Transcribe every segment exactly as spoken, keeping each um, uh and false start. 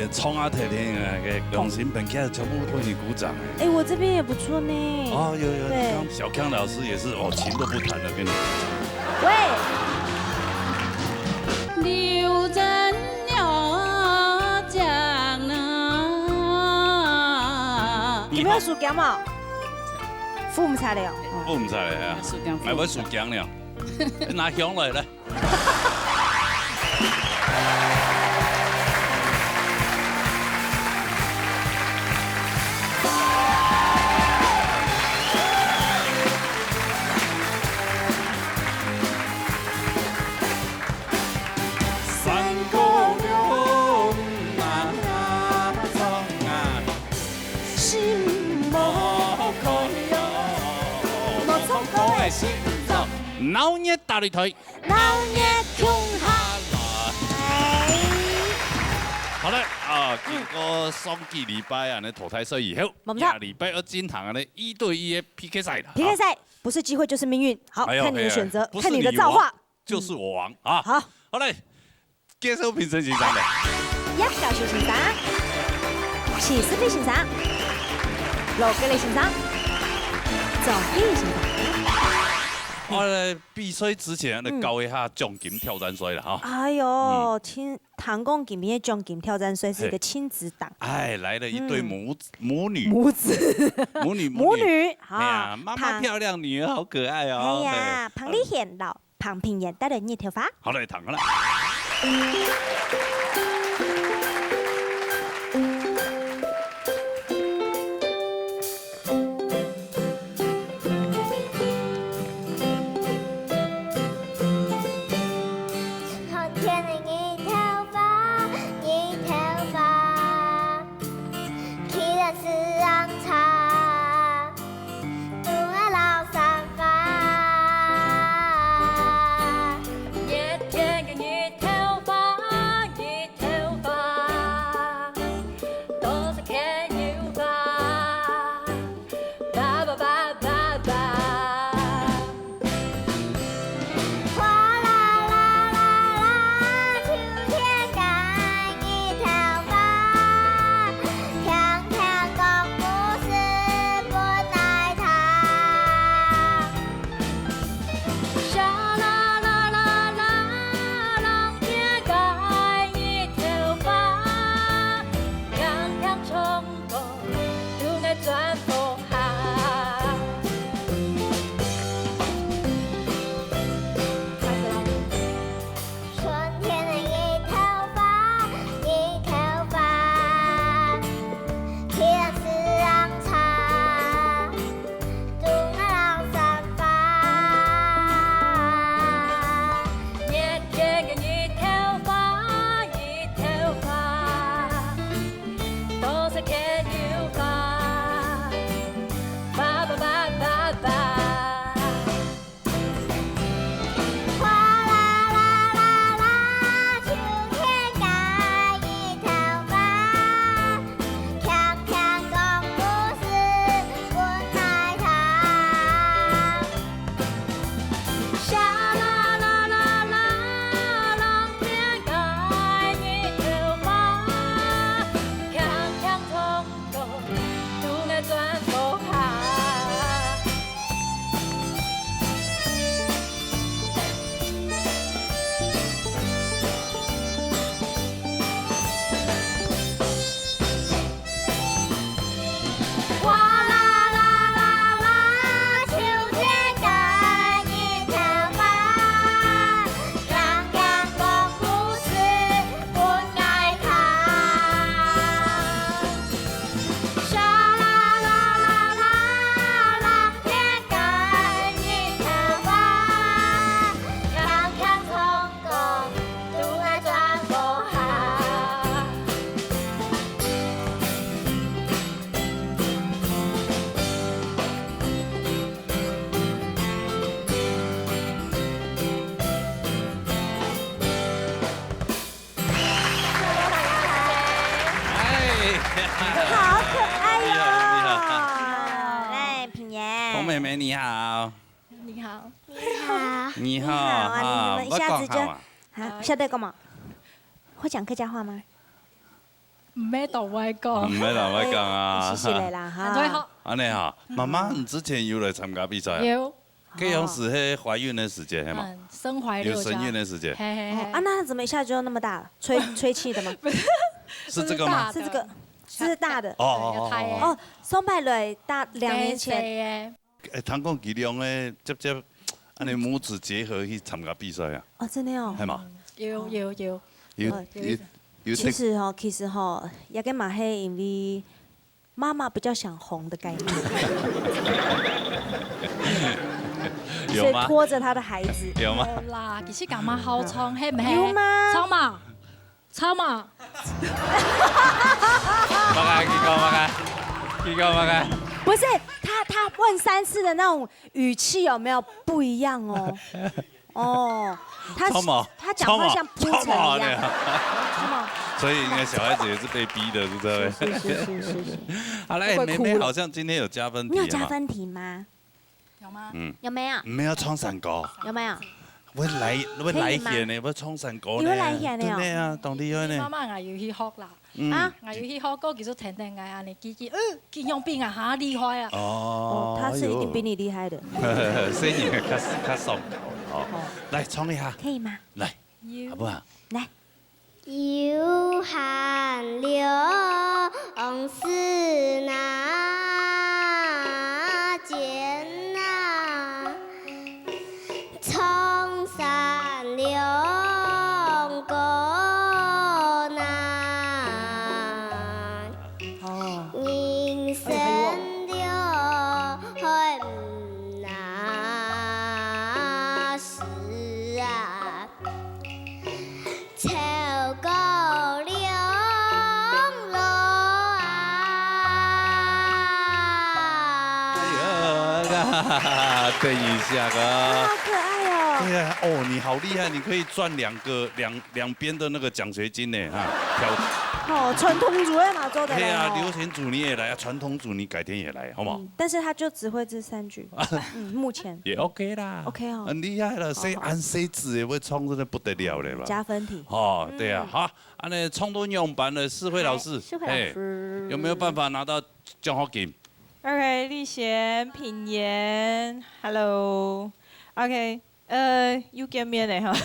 唱啊，聽聽啊，个良心本家全部為你鼓掌哎。哎，我這邊也不錯呢。哦，有有，對。你看小康老師也是哦，琴都不彈了，跟你。喂。劉真要讲啊。有沒有暑假嘛？付毋出來哦。付毋出來啊，暑假付毋出。買不暑假了，拿香來来。 鬧熱大擂台。鬧熱共下來。好了，啊，經過上幾禮拜恁呢淘汰賽以後，無錯。這禮拜要進行恁呢一對一个P K賽了。P K賽，不是機會就是命運。好，哎喲，看你的選擇，哎呀，看你的造化。不是你王，就是我王啊。好。好嘞，介紹評審先生了。葉教授先生，徐思菲先生，羅格雷先生，張繼先生。好嘞，比賽之前來搞一下獎金挑戰賽了哈。哎喲，嗯。聽，聽講今年个獎金挑戰賽是一个親子档。嘿。哎，來了一對母子，嗯。母女。母子。母女，母女。母女，哎呀，好，媽媽漂亮，女兒好可愛哦。哎呀，彭丽璇老 彭品言帶來日頭花。好，來，聽好了。春天的日頭花，日頭花， 哎，好可愛喲！你好，你好。來，品言。彭妹妹你好。你好。你好。你好，你好啊，哈，你們一下子就，我講好啊。啊，曉得幹嘛？會講客家話嗎？毋係當會講。毋係當會講啊。哎，謝謝你啦，哈。對，好。恁呢哈，媽媽，你之前有來參加比賽啊？有。該樣係懷孕个時節，係嘛？嗯，身懷六甲。有身孕个時節。嘿，嘿，嘿。哦，啊，那怎麼一下就那麼大了？吹，吹氣的嗎？是這個嗎？是這個，是大的。哦，哦，哦，哦。哦，上擺來大，兩年前。細細个。 欸，聽講佢兩个直接恁呢母子結合去參加比賽啊？哦，真的哦。係嘛？有，有，有。有，哦，有，有，有。其實吼，其實吼，這個嘛係因為媽媽比較想紅的概念。有嗎？所以拖著她的孩子。有嗎？有啦，其實感覺好唱，係毋係？有嗎？唱嘛。 唱嘛。麼个？佢講麼个？佢講麼个？不是，他，他問三次的那種語氣有沒有不一樣哦？哦，他，唱嘛，他講話像鋪陳一樣。唱嘛，唱嘛。唱嘛。所以應該小孩子也是被逼的，是不是？是，是，是，是，是，是。好嘞，妹妹好像今天有加分題嘛。你有加分題嗎？ 有嗎？嗯。有沒有？毋係愛唱山歌。有沒有？會來，會來絃呢，可以嗎？會唱山歌呢。你會來絃呢哦？真的啊，當厲害呢。媽媽，𠊎有去學啦。嗯。啊？𠊎有去學過，其實天天𠊎恁呢，佢，佢，呃，佢用比𠊎還厲害啊。哦，哦，他是一定比你厲害的。哎喲。聲音較，較上高了哦。哦。來，唱一下。可以嗎？來，有。好不好？來。 有閒兩時那間啊，唱山兩歌那。哦。人生了海那時啊。 走過兩路啊。哎呀，等一下啊。好可愛哦。對啊，哦，你好厲害，你可以賺兩個，兩，兩邊的那個獎學金呢，哈，票。哦，傳統組的嘛，做得來哦。對啊，流行組你也來啊，傳統組你改天也來，好不好？嗯，但是他就只會這三句。嗯，目前。也OK啦。OK哦。很厲害了，好，好。細，恁細隻也會唱，真的不得了了啦。加分題。哦，對啊，嗯。好。 恁呢唱到仰般呢？世輝老師，哎，世輝老師。嘿，有沒有辦法拿到獎學金？OK，立賢、品言，Hello。OK，呃，又見面了哈。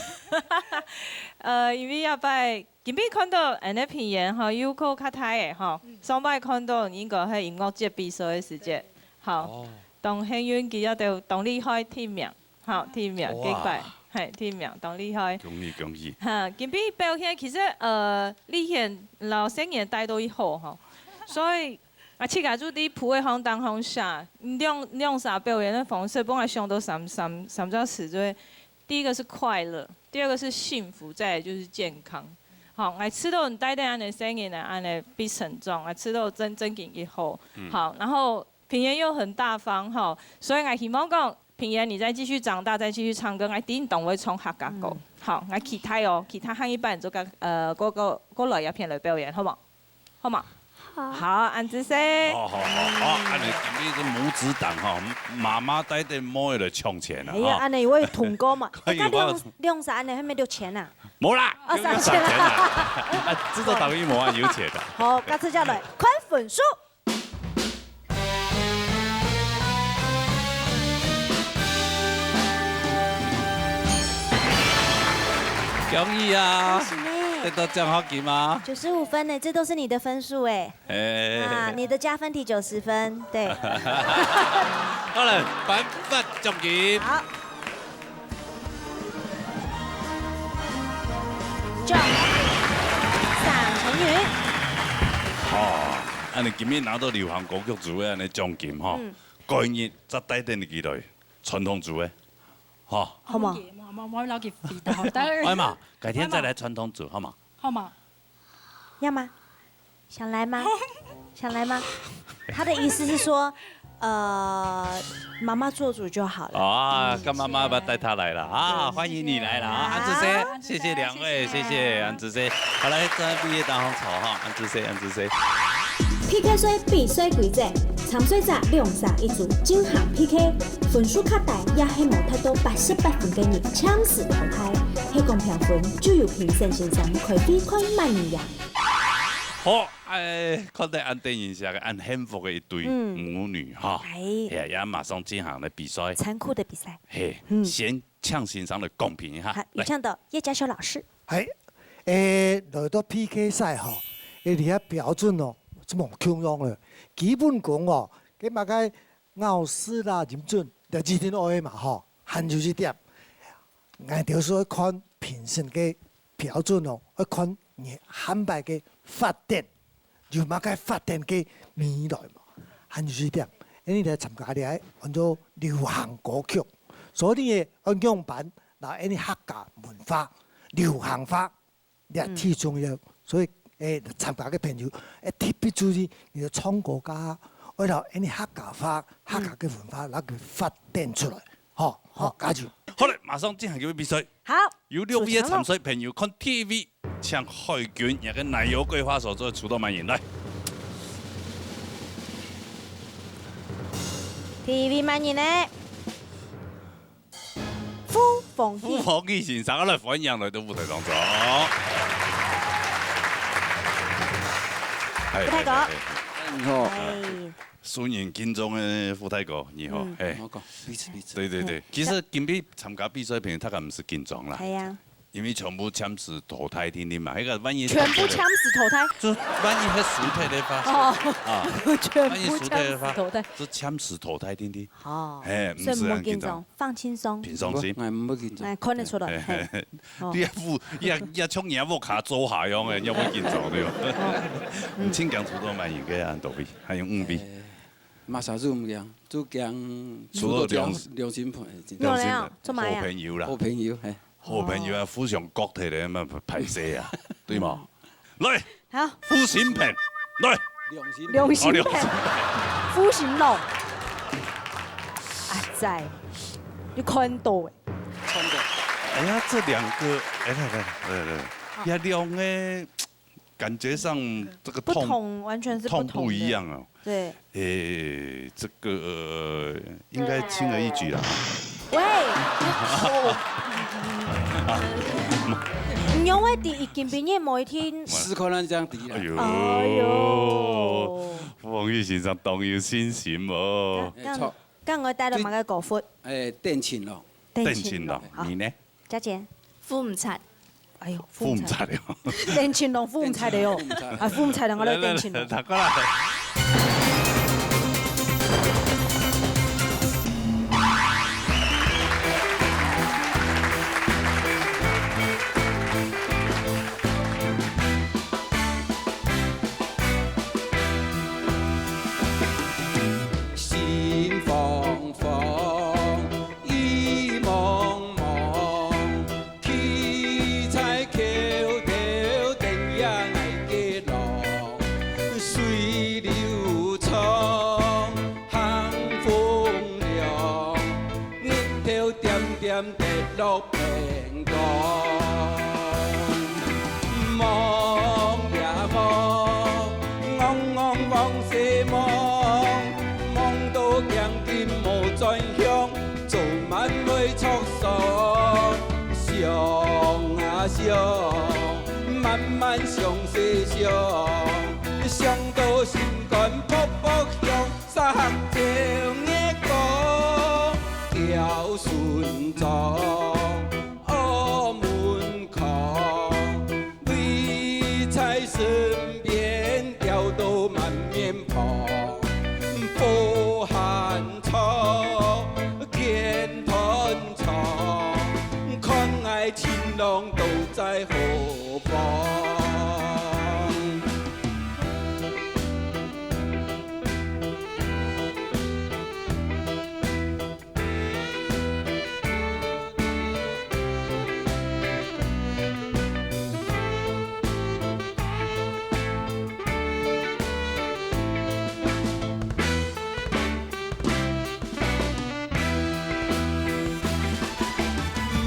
呃，因為這擺今晡看到恁呢品言哈，又過較大个哈，嗯。上擺看到應該係音樂節比賽个時節，好，哦。當幸運佢也都當厲害第一名。 好，第一名，哇。擊敗，嘿，第一名，當厲害。恭喜，恭喜。哈，今晡日表現其實，呃，立賢摎細人帶到一好吼，所以啊，自家就在譜个項當項寫，兩，兩儕表演个方式，分𠊎想到三，三，三隻詞，就係第一個是快樂，第二個是幸福，再來就是健康。好，𠊎知道你帶等恁呢細人啊，恁呢比成長，𠊎知道真，真經一好。嗯。好，然後品言又很大方吼，所以𠊎希望講 品言，你再繼續長大，再繼續唱歌，𠊎知你當會唱客家歌。嗯。好，𠊎期待哦，期待下一擺你就過，呃，過，過，過來這片來表演，好無？好無？好。好，恁仔細。好，好，好，好，恁呢今晡日係母子檔哈，媽媽帶等妹來搶錢啊，哎呀，哈。恁呢會同歌嘛？可以吧？哎，該兩，兩儕恁呢，還無六千啊？無啦，啊，不用三千啊。三千啊。啊，製作單位無恁有錢的。好，下次再來，看分數。 恭喜啊！恭喜呢！得到獎學金啊！九十五分呢，這都是你的分數哎。哎。啊，你的加分題九十分，對。好了，頒發獎金。好。 獎，三千元。哦，恁呢今晡日拿到流行歌曲組个恁呢獎金吼，嗯。過日再帶等佢來傳統組个，吼。好無？我，我，我摎佢比到，但是，哎嘛，改天再來傳統組，好嗎？好嗎？ 要嗎？想來嗎？想來嗎？他的意思是說，呃，媽媽做主就好了。啊，嗯，該媽媽要不要帶他來了啊？對，歡迎你來了啊，謝謝。恁仔細，謝謝兩位，謝謝，謝謝。恁仔細。好，來，這畢業當中坐哈，恁仔細，恁仔細。P K賽比賽規則，參賽者兩儕一組進行P K，分數較低也係無達到八十八分个人，暫時淘汰。係講評分，就由評審先生開會看麼人贏。好，哎，看到恁得人惜个、恁幸福个一對嗯。母女哈，哎。哎呀，也馬上進行了比賽。殘酷的比賽。嘿，嗯。先請先生來公平一下。好，來。有請到葉家修老師。係，誒，來到P K賽吼，誒，你个標準哦，係無共樣个。基本功哦，佢嘛个咬字啦、音準，這一定愛个嘛吼。還有一點，𠊎兜係愛看評審个標準哦，愛看你下擺个發展，有麼个發展个未來嘛。還有一點，因為你來參加你愛安到流行歌曲，所以你愛仰般，然後因為客家文化流行化， 這最重要。所以，誒，參加个朋友，誒，特別注意，你个唱歌个，愛摎𫣆俚客家話、客家个文化，摎佢發展出來。好，好，加油！好了，馬上進行一个比賽。好，有六位个參賽朋友看第一位，請海軍這个奶油桂花所做个出道滿人來。第一位滿人呢？ 傅鳳喜。傅鳳喜先生，來歡迎來到舞台當中。傅大哥。哎，哎，哎，哎。你好。哎。受人敬重个傅大哥，你好。嗯。哎。好講，彼此，彼此。對，對，對。嗯。其實今晡日參加比賽个朋友，大家毋使緊張啦。係啊。因為全部暫時淘汰定定嘛，那個萬一全部暫時淘汰？就萬一還輸忒个話，哦。啊，全部萬一輸忒个話，暫時淘汰。就暫時淘汰定定。 哦，哎，所以毋好緊張，毋使恁緊張。放輕鬆。平常心。𠊎毋會緊張。哎，看得出來，嘿，嘿。嘿。哦。你也不，也，也像你也無卡做下樣誒，你也會緊張，對吧？哦，嗯。你盡驚出到滿人个恁多位，還有五位。哎，馬上就毋驚，就驚出到良，出到良，良心朋友，真的。有了，做麼个啊？好朋友啦。好朋友，嘿。 好朋友啊，互相割忒咧，嘛歹勢啊，對無？來，好。負心片，來。良心，良心片，哦，良心。負心郎。阿仔，你看到誒？看到。哎呀，這兩個，哎，來，來，來，來，好。這兩個 感覺上這個痛，不同，完全是不同的。痛不一樣啊。對。誒，這個，呃，應該輕而易舉啦。喂，你用个第一金畢業無一定。試看咱這樣子啦。哎喲。哎喲。傅鳳喜先生當有信心哦。剛，剛，沒錯。剛剛帶了麼个歌曲？誒，電琴咯。電琴咯。電琴咯，好。你呢？ 佳姐。扶毋掣。哎喲，扶毋掣。扶毋掣了。電琴郎扶毋掣了哦。扶毋掣。啊，扶毋掣了，𠊎來電琴郎。來，來，來，打過來。心慌慌， 雨濛濛，企在橋頭等夜𠊎个郎，水流長，行風涼，日頭點點跌落 平江。望也望，戇戇往西望，望到驚今無轉鄉，早晚會著喪。想啊想，慢慢想西想，想到心肝噗噗響。 三更月光，吊筍樁，屋門空，圍在身邊，吊到滿面芳。無閒坐，乾斷腸，看𠊎情郎到在何方。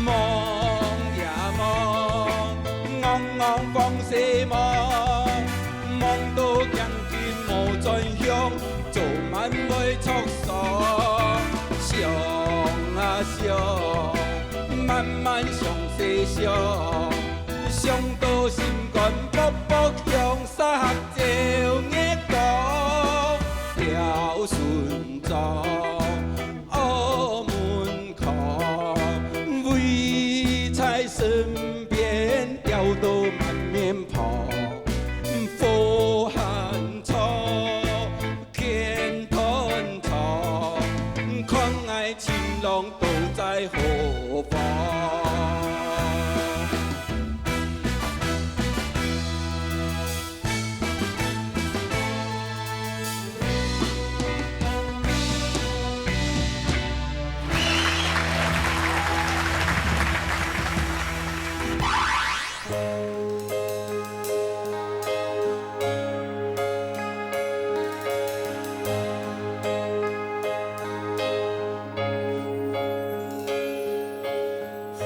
望也望，戇戇往西望，望到驚今無轉鄉，早晚會著喪。想啊想，慢慢想西想，想香到心肝噗噗香，三合朝月光，飄順窗，澳門腔，圍在身邊，調到滿面跑，火寒草，天斷腸，看𠊎情郎到在何方。 風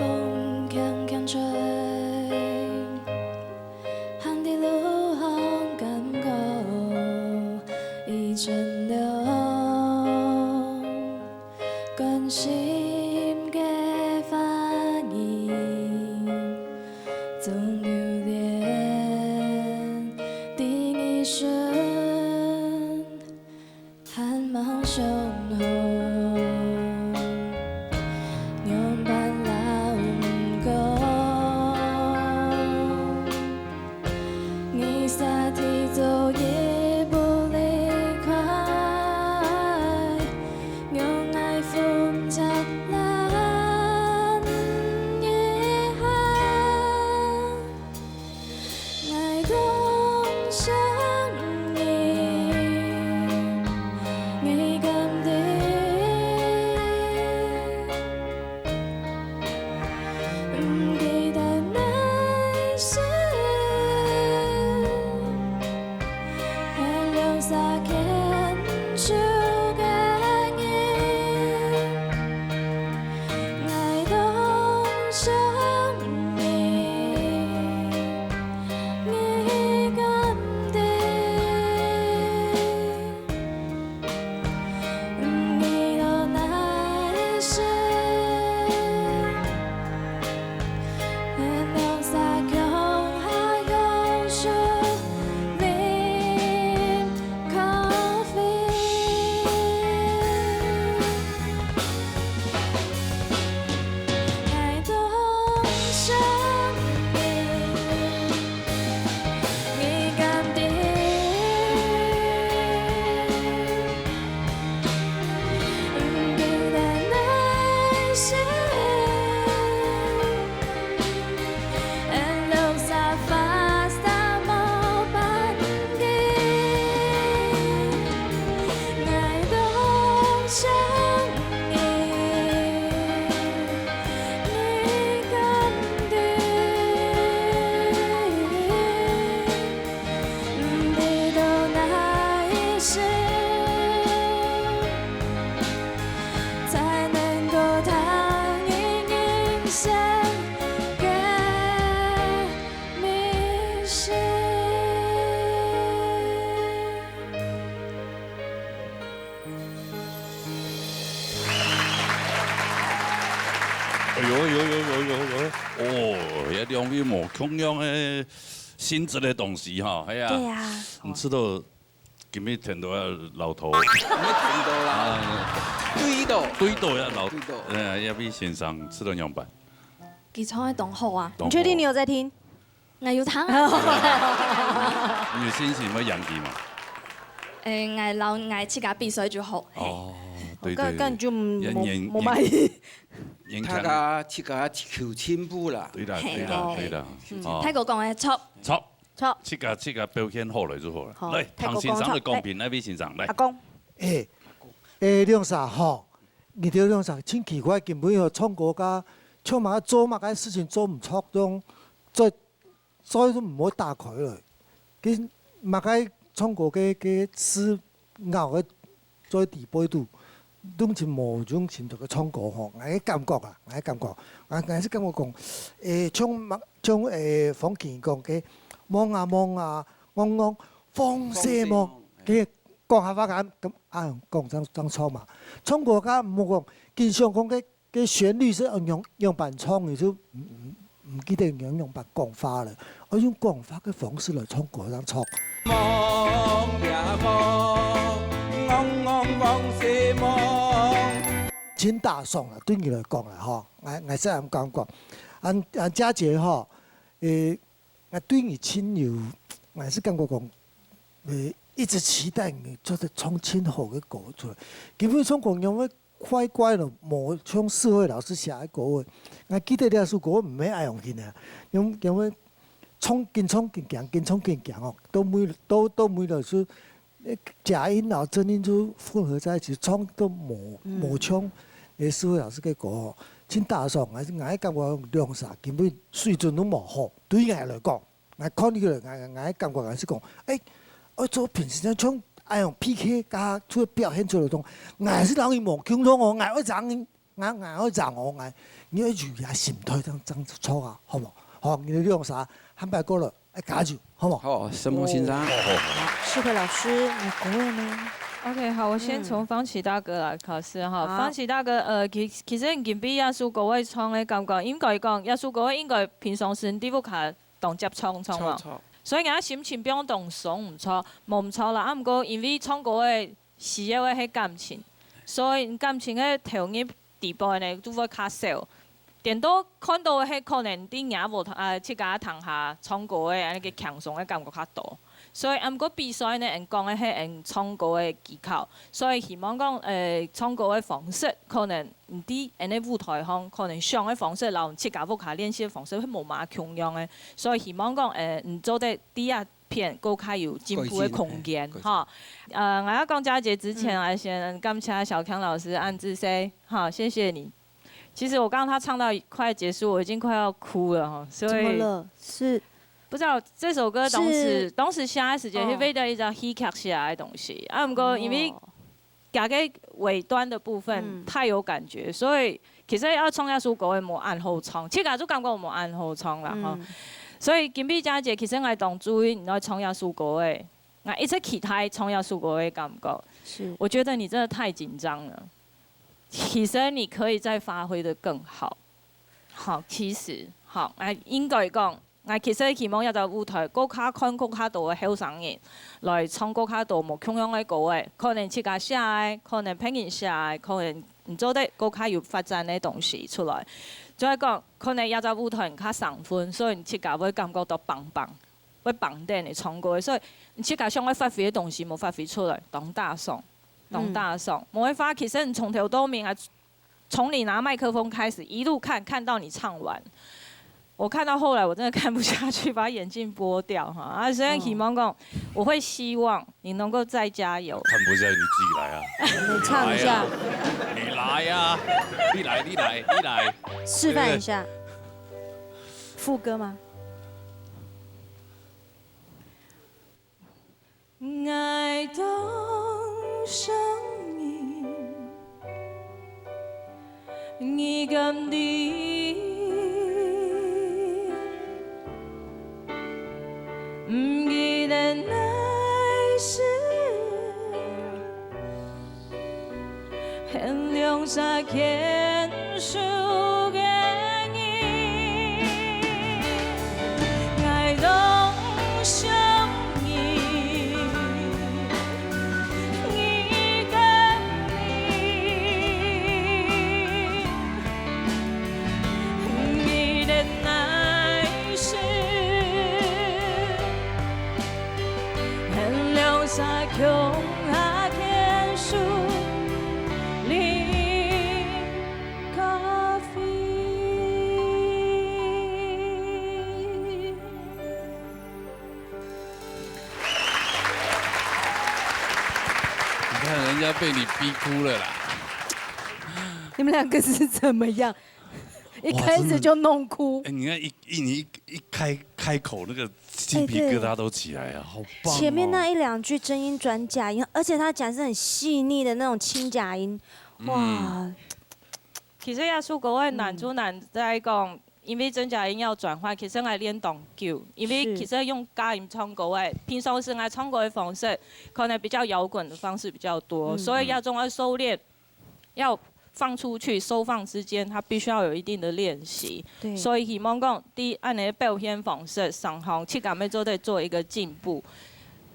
輕輕吹，行在路項感覺已盡涼。關心个話語，總留戀在耳脣。 還吂想好，仰般摎你講？你煞提早一步離開，讓𠊎分拆爛一下。 𠊎當想你，你敢知？毋記得哪時，還留下牽手个人。 𠊎當想你，你敢知？毋記得哪時，還留下共下用手啉 咖啡。𠊎當想你，你敢知？毋記得哪時， 哎喲喲喲喲喲喲！哦，這兩位無共樣个性質个東西哈，係啊。對啊。毋知道今日聽到个老頭，今日聽到啦，對到，對到个老，對到。呃，這位先生，知道仰般？佢唱个當好啊。當好。你確定你有在聽？ 𠊎有聽啊。你有信心會贏佢嗎？誒，𠊎摎𠊎自家比賽就好。哦，對對對。根本就無，無買。大家自家求進步啦。對啦，對啦，對啦。哦，大哥講个著。著，著，自家自家表現好了就好了。好，來，大哥講著。唐先生个公平，來，那位先生，來。阿公。誒，誒，兩儕吼，你兜兩儕真奇怪，根本有唱歌个，唱麼个做麼个事情做毋著，用做 嘴都毋會打開來。佢麼个唱歌个，个字咬个嘴裡背肚，用心無用心个唱歌吼，𠊎个感覺啊，𠊎个感覺，𠊎，𠊎係感覺講，誒，像麼，像，誒，方健講个，望啊望啊，戇戇，放射夢，佢講客話个，啊，講正，正唱嘛。唱歌个毋好講，緊想講个，个旋律係仰，仰般唱，佢就，嗯，嗯，毋記得仰仰般講話了，愛用講話个方式來唱歌正著。盡打爽啦，對你來講啦吼，𠊎𠊎係恁感覺。恁恁佳杰吼，誒，𠊎對你盡有，𠊎係感覺講，誒，一直期待你做得唱盡好个歌出來。今晡日唱歌仰會 怪怪咯，無像詩慧老師寫个歌仔。𠊎記得這首歌毋係恁樣形个，因因為唱緊唱緊行，緊唱緊行哦，到尾到到尾了就，假音摎真音就混合在一起，唱到無無像。誒，詩慧老師个歌哦，盡打爽，𠊎𠊎感覺兩儕根本水準都無好，對𠊎來講。 𠊎看起來，𠊎𠊎感覺𠊎係講，誒，愛做評審像恁樣P K，該出表現出來講，𠊎係摎你無共樣哦，𠊎愛贏你，𠊎𠊎愛贏哦，𠊎，你愛有這心態正正著啊，好無？好，你兩儕下擺過來，愛加油，好無？好，承蒙先生。好，好，好。好，世輝老師，你國語呢？OK，好，我先從嗯。方琦大哥來考試哈。好。方琦大哥，呃，其其實你今晡日這首歌仔唱个感覺，應該講這首歌仔應該平常時你在屋下 當接唱唱哦。唱唱。所以𠊎心情放當鬆，毋著，無毋著啦。啊，毋過因為唱歌个需要个係感情，所以感情个投入底背呢，就會較少。顛倒看到个係可能在若屋頭啊，自家廳下唱歌个恁樣个輕鬆个感覺較多。所以，啊，毋過比賽呢，𠊎講个係𠊎唱歌个技巧。所以希望講，呃，唱歌个方式可能 你在恁樣舞台項，可能想个方式，摎自家屋下練習个方式，係無麼共樣个。所以希望講，呃，你做得在這片過較有進步个空間，改進，哎，改進。哈。呃，𠊎愛講佳杰之前，嗯。𠊎先感謝小康老師恁仔細，哈，謝謝你。其實我剛剛他唱到快結束，我已經快要哭了哈，所以怎麼了？是不知道這首歌當時，是當時寫个時間，哦。係為了一隻戲劇寫个東西。啊，毋過因為哦。 佢个尾段的部分嗯。太有感覺，所以其實愛唱這首歌个無恁好唱，自家就感覺無恁好唱啦，吼。嗯。所以今晡日佳杰，其實𠊎當注意你愛唱這首歌个，𠊎一直期待唱這首歌个感覺。是。我覺得你真的太緊張了，其實你可以再發揮得更好。好，其實，好，啊，應該講， 𠊎其實希望這隻舞台，過較看過較多个後生人來唱過較多無共樣个歌仔，可能自家寫个，可能別人寫个，可能你做得過較有發展个東西出來。就係講，可能這隻舞台你較生份，所以你自家會感覺到挷挷，會挷等你唱歌个，所以你自家想愛發揮个東西無發揮出來，當打爽，當打爽。嗯。無个話，其實你從頭到尾啊， 從你拿麥克風開始，一路看，看到你唱完。我看到後來，我真的看不下去，把眼鏡剝掉哈。啊，所以希望講，哦。我會希望你能夠再加油。看不下去，你自己來啊。你唱一下。你來啊，你來，你來，你來。示範一下。對不對？副歌嗎？ 𠊎當想你，你敢知？毋記得哪時， 牽兩儕牽手个你，𠊎當想你，你敢知？毋記得哪時， 牽兩儕共下牽手，啉咖啡。你看人家被你逼哭了啦。你們兩個是怎麼樣？ 一開始就弄哭。哇，真的。哎，你看一，一，你一，一開，開口，那個雞皮疙瘩都起來啊，哎，對。好棒哦。前面那一兩句真音轉假音，而且他講是很細膩的那種輕假音，嗯。哇。其實這首歌个難就難在講，嗯。因為真假音要轉換，其實𠊎練當久，因為是。其實用假音唱歌个，平常時𠊎唱歌个方式，可能比較搖滾的方式比較多，嗯。所以這種愛修煉，要放出去、收放之间，它必须要有一定的练习。对。所以希望讲，在恁样的表现方式上，吼，自家要做得做一个进步。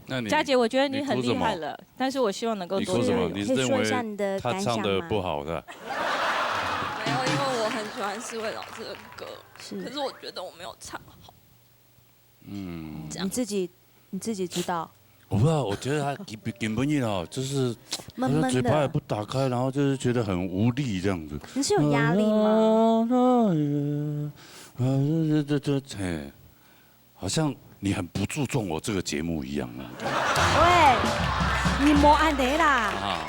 那你佳姐，我觉得你很厉害了，你哭什么？但是我希望能够多加油。你哭什么？你是认为他唱得不好是吧？可以说一下你的感想吗？没有，因为我很喜欢世卫老师的歌，是。可是我觉得我没有唱好。 嗯。这样。你自己，你自己知道。我不知道，我觉得他根本，根本一哦，就是闷闷的。好像嘴巴也不打开，然后就是觉得很无力这样子。你是有压力吗？啊，这，这，这，嘿，好像你很不注重我这个节目一样那种感觉。喂，你莫恁样啦。啊，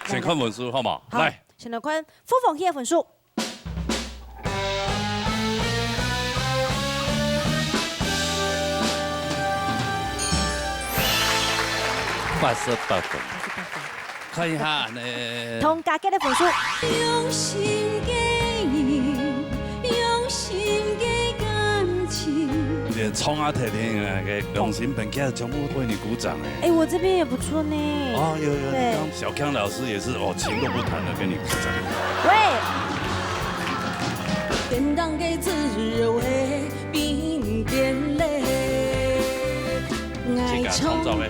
先看分数好吗？好，来。先来看傅凤喜的分数。 八十八分。看一下呢。同佳杰个分数。用心个人，用心个感情。你唱啊，特别那个良心本，今日全部为你鼓掌哎。哎，我这边也不错呢。哦，有，有，对。你刚小康老师也是哦，情都不谈了，跟你鼓掌。喂。 自家创作的。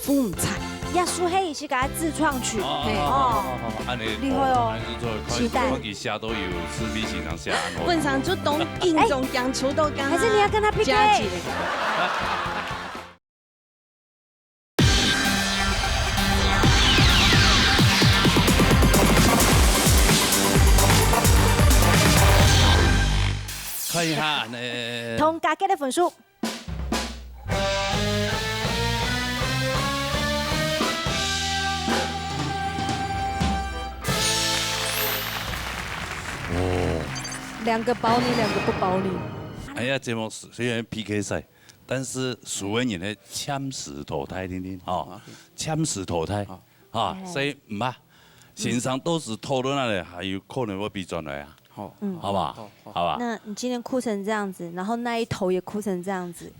傅彩，也是嘿，是个自创曲。哦，嘿。哦，哦，哦，哦，哦，恁样，厉害哦。哦，恁样做，期待。看佢寫都有，是你先生寫，恁好。本场就懂，硬中强，出到刚刚。还是你要跟他P K？佳姐。 看一下呢。同佳杰个分数。哦。两个包你，两个不包你。哎呀，节目虽然P K赛， 但是输个人呢，暫時淘汰定定，吼，好。暫時淘汰，好。哈，哎。所以毋怕，先生到時討論下來，還有可能會比轉來啊。好。嗯。好吧？好，好。好吧？那你今天哭成这样子，然后那一头也哭成这样子，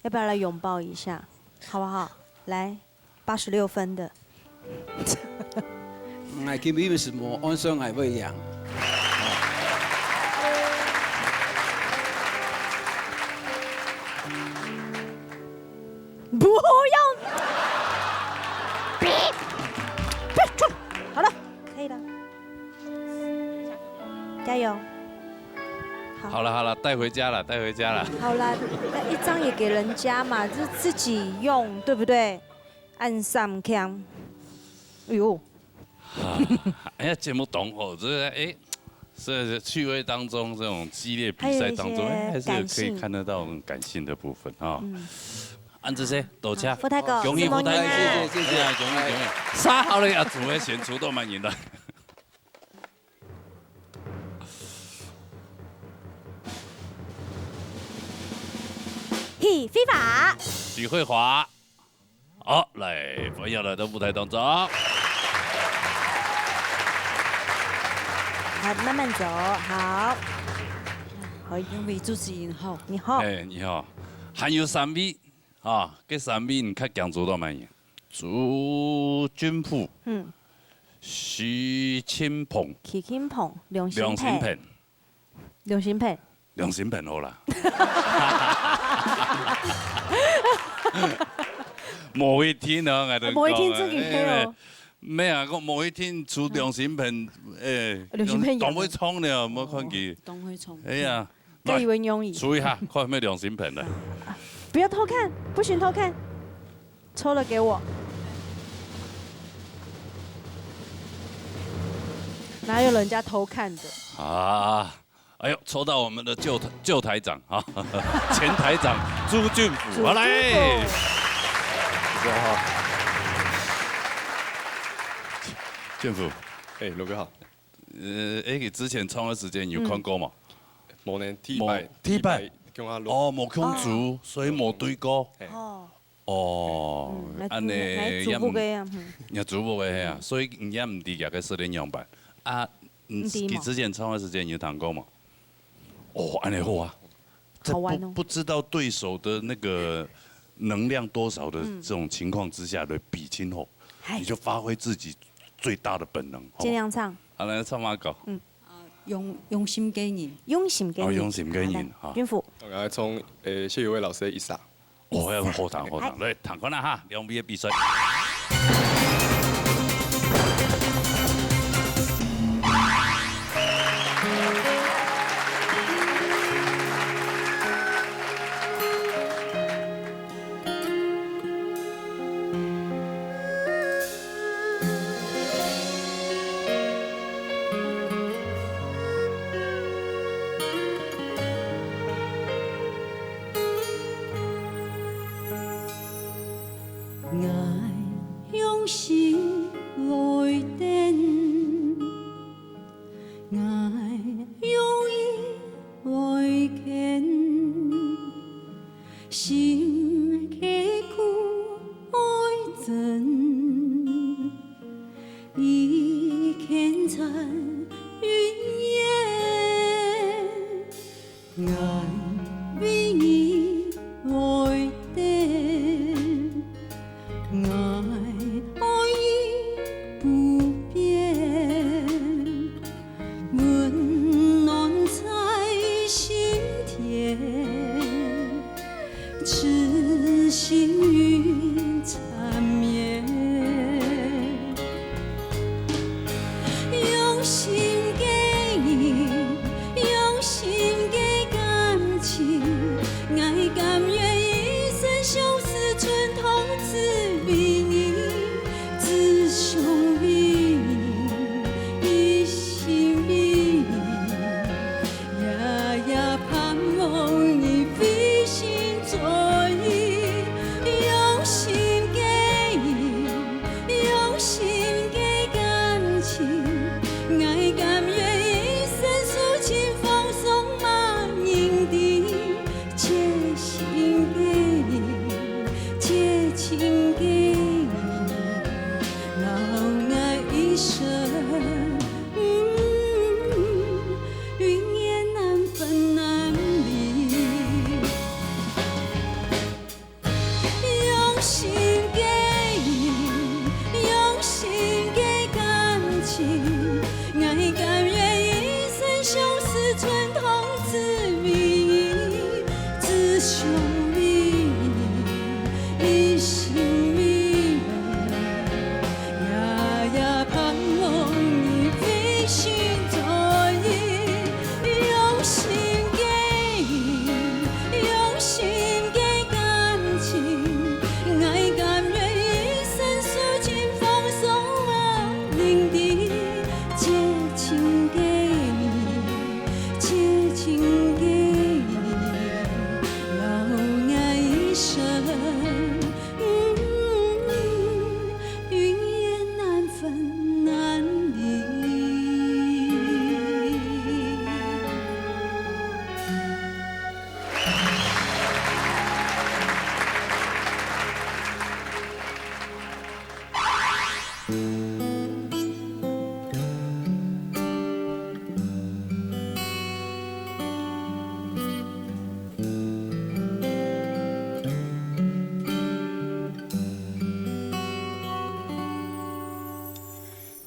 要不要来拥抱一下，好不好？来，八十六分的。 𠊎今日是無按算𠊎會贏。不要！好了，可以了，加油！好。好了好了，带回家了，带回家了。好啦，那一张也给人家嘛，就是自己用，对不对？ 恁三強。哎呦。哎呀，节目当好，这个，哎，是趣味当中这种激烈比赛当中，还有一些哎，还是有可以感性。看得到很感性的部分啊。嗯。按这些，多谢。好，傅大哥，恭喜傅大哥。谢谢，谢谢。哎呀，恭喜，恭喜。杀好了呀，主位选出都蛮赢的。许慧华。许慧华。 好，来，欢迎来到舞台当中。好，慢慢走，好。好，两位主持人好。你好。哎，你好。还有三位啊，这三位你较强做到蛮赢。朱俊富，嗯。许清鹏，许清鹏，梁心佩。梁心佩。 良心本好啦。某一天哦，我都讲啊，某一天自己黑哦。因为，没有啊，讲某一天出良心本，哎，良心本当会冲的，没看见。当会冲。哎呀，该以为容易。来，出一下，看有没有良心本的。不要偷看，不许偷看，抽了给我。哪有人家偷看的？啊。 哎呦，抽到我们的旧台，旧台长啊，前台长朱俊甫，朱俊甫。好嘞。主持人好。俊甫。哎，罗哥好。呃，哎，你之前唱个时间有看过吗？嗯。无呢，第一摆，无，第一摆。第一摆，跟我录。哦，无共组，啊。所以无对过。嘿。哦。 哦，嗯，那，按呢也毋，也主播个呀，嗯。也主播个，嘿啊，嗯。所以你也毋知佢个实力样般。啊，嗯，毋知嘛。佢之前唱个时间有听过嘛？哦，按呢好啊。好玩哦。在不，不知道对手的那个能量多少的这种情况之下来比拼吼，嗨。你就发挥自己最大的本能，好不好？尽量唱。恁樣唱麼个歌？嗯。啊，用，用心个人。用心个人。哦，用心个人，哈。來，俊福。𠊎愛唱，呃，謝宇威老師个《一儕》。哦，好聽，好聽。來，聽看啊哈，兩位个比賽。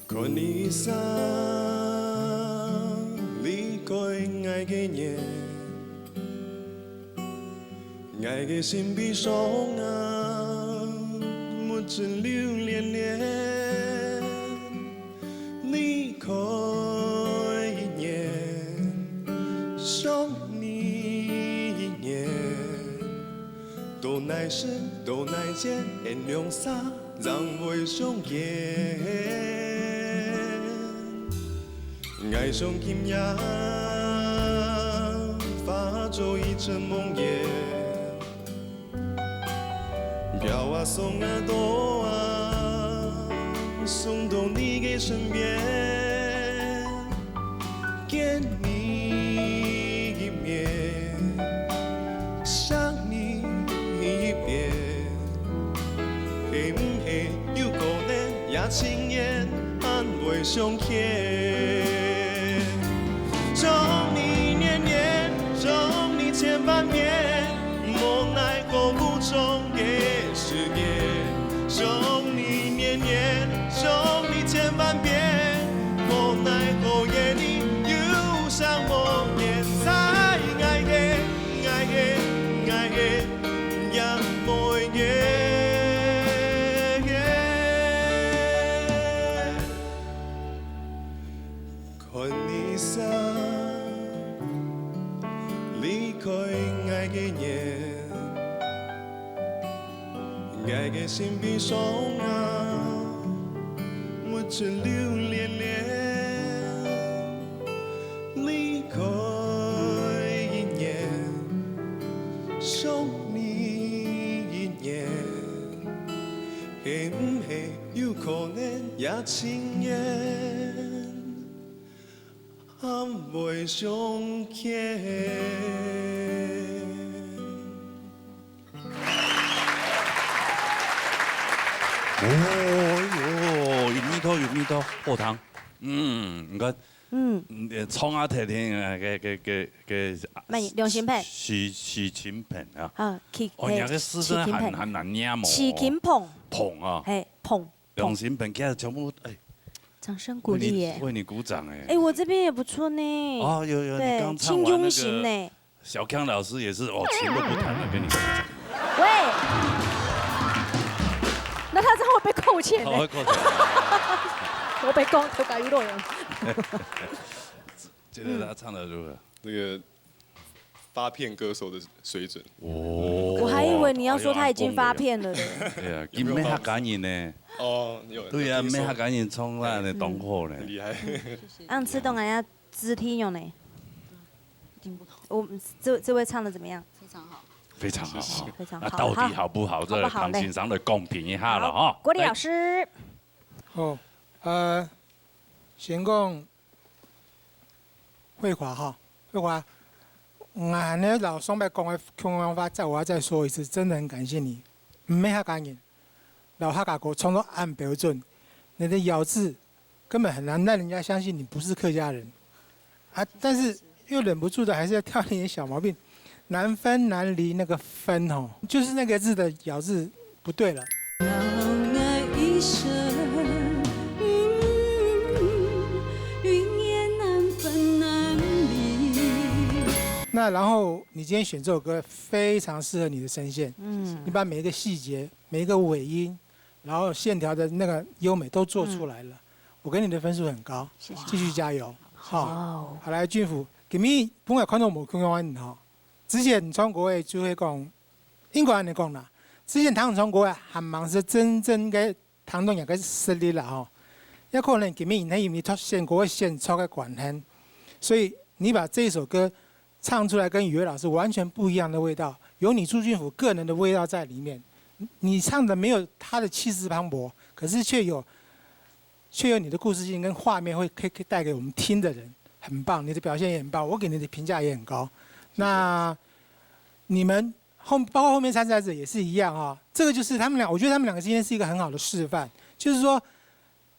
看你一儕離開𠊎个眼，𠊎个心悲傷啊，目汁流連連。離開一年，想你一年，到哪時，到哪間，𠊎兩儕 正會相見。𠊎想今夜化作一陣夢魘，飄啊送啊到啊，送到你个身邊。 見你一面，想你一遍，係毋係有可能這情緣還會相欠？想你年年，想你千萬遍，無奈何苦衷个時間。想你年年，想你千萬遍，無奈 𠊎个心悲傷啊，目珠流連連。離開一年，想你一年，係毋係有可能也情願？ 還袂相見。哦喲，有味道，有味道，好聽。嗯，你看，嗯，嗯，呃，唱啊，聽聽，呃，个，个，个，个，慢，良心品。许，许勤捧啊。啊，许，哦，你那个字真的很，许勤捧。很难念哦。许勤捧。捧啊。嘿，捧。 良心捧，其實全部，哎，掌聲鼓勵耶。為你，為你鼓掌哎。哎，我這邊也不錯呢。哦，有，有，你對，剛唱完那個清幽型呢。小康老師也是，哦，琴都不彈了，跟你鼓掌。喂，那他這樣會被扣錢呢。哦，會扣錢。我被告，投稿娛樂人。覺得他唱得如何？那個發片歌手的水準。哦。我還以為你要說他已經發片了呢。對啊，佢毋係客家人呢。哦，有，對啊，有聽說。毋係客家人唱啊，你當好呢。很厲害。恁樣唱到人家肢體用呢？聽不懂。我們這，這位唱得怎麼樣？非常好。非常好啊。非常好。那到底好不好？好。這好不好？來，唐先生來公平一下了哈。好，國立老師。來。好，呃，先講 慧華哈，慧華，𠊎還係摎上擺講个共樣話，再，我要再說一次，真的很感謝你。毋係客家人，摎客家歌唱到恁標準，你的咬字根本很難讓人家相信你不是客家人。啊，但是又忍不住的還是要挑你的小毛病。 難分難離那個分哦，就是那個字的咬字不對了。老愛一生，嗯，雲煙難分難離。那然後你今天選這首歌非常適合你的聲線，嗯。你把每一個細節、每一個尾音，然後線條的那個優美都做出來了。嗯。我給你的分數很高，謝謝。繼續加油。好。好。好，來，俊福，今日本來看到無共樣个人吼， 之前唱歌个就會講，應該恁樣講啦。之前聽人唱歌个，還吂係真正个聽到人个實力啦吼。也可能今日因為你選歌个選擇个關係，所以你把這一首歌唱出來，跟雨薇老師完全不一樣的味道，有你朱俊福個人的味道在裡面。你唱的沒有他的氣勢磅礴，可是卻有 卻有你的故事性跟畫面會可以，可以帶給我們聽的人，很棒，你的表現也很棒，我給你的評價也很高。那你們後，包括後面參賽者也是一樣啊，這個就是他們倆，我覺得他們兩個今天是一個很好的示範，就是說，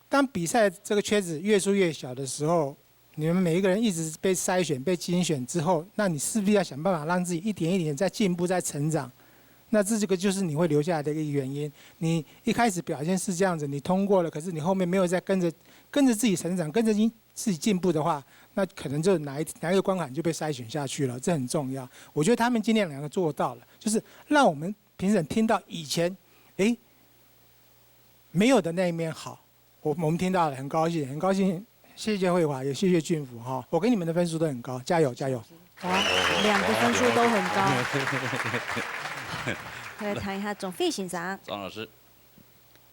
當比賽這個圈子越縮越小的時候，你們每一個人一直被篩選、被精選之後，那你勢必要想辦法讓自己一點一點在進步、在成長。 那這個就是你會留下來的一個原因。你一開始表現是這樣子，你通過了，可是你後面沒有再跟著，跟著自己成長，跟著你自己進步的話，那可能就哪一，哪一個關卡你就被篩選下去了，這很重要。我覺得他們今天兩個做到了，就是讓我們評審聽到以前，誒，沒有的那一面好。 我，我們聽到了，很高興，很高興，謝謝慧華，也謝謝俊福哈。我給你們的分數都很高，加油，加油！好啊，兩個分數都很高。來談一下鍾慧先生。鍾老師。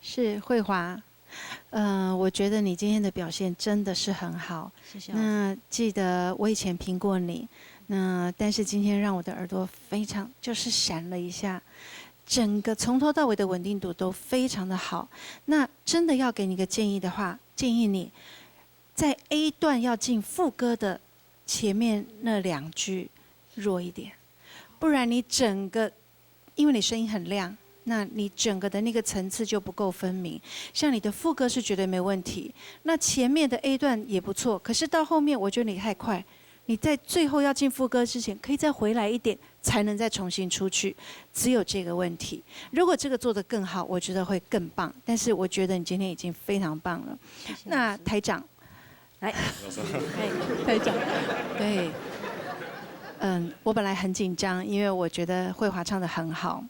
是，慧華，呃，我覺得你今天的表現真的是很好。謝謝老師。那記得我以前評過你，那但是今天讓我的耳朵非常，就是閃了一下，整個從頭到尾的穩定度都非常的好。那真的要給你個建議的話，建議你在A段要進副歌的前面那兩句弱一點，不然你整個，因為你聲音很亮，那你整個的那個層次就不夠分明。像你的副歌是絕對沒問題，那前面的A段也不錯，可是到後面我覺得你太快，你在最後要進副歌之前，可以再回來一點，才能再重新出去。只有這個問題，如果這個做得更好，我覺得會更棒。但是我覺得你今天已經非常棒了。謝謝老師。那台長，來，嘿，台長，對，嗯，我本來很緊張，因為我覺得慧華唱得很好，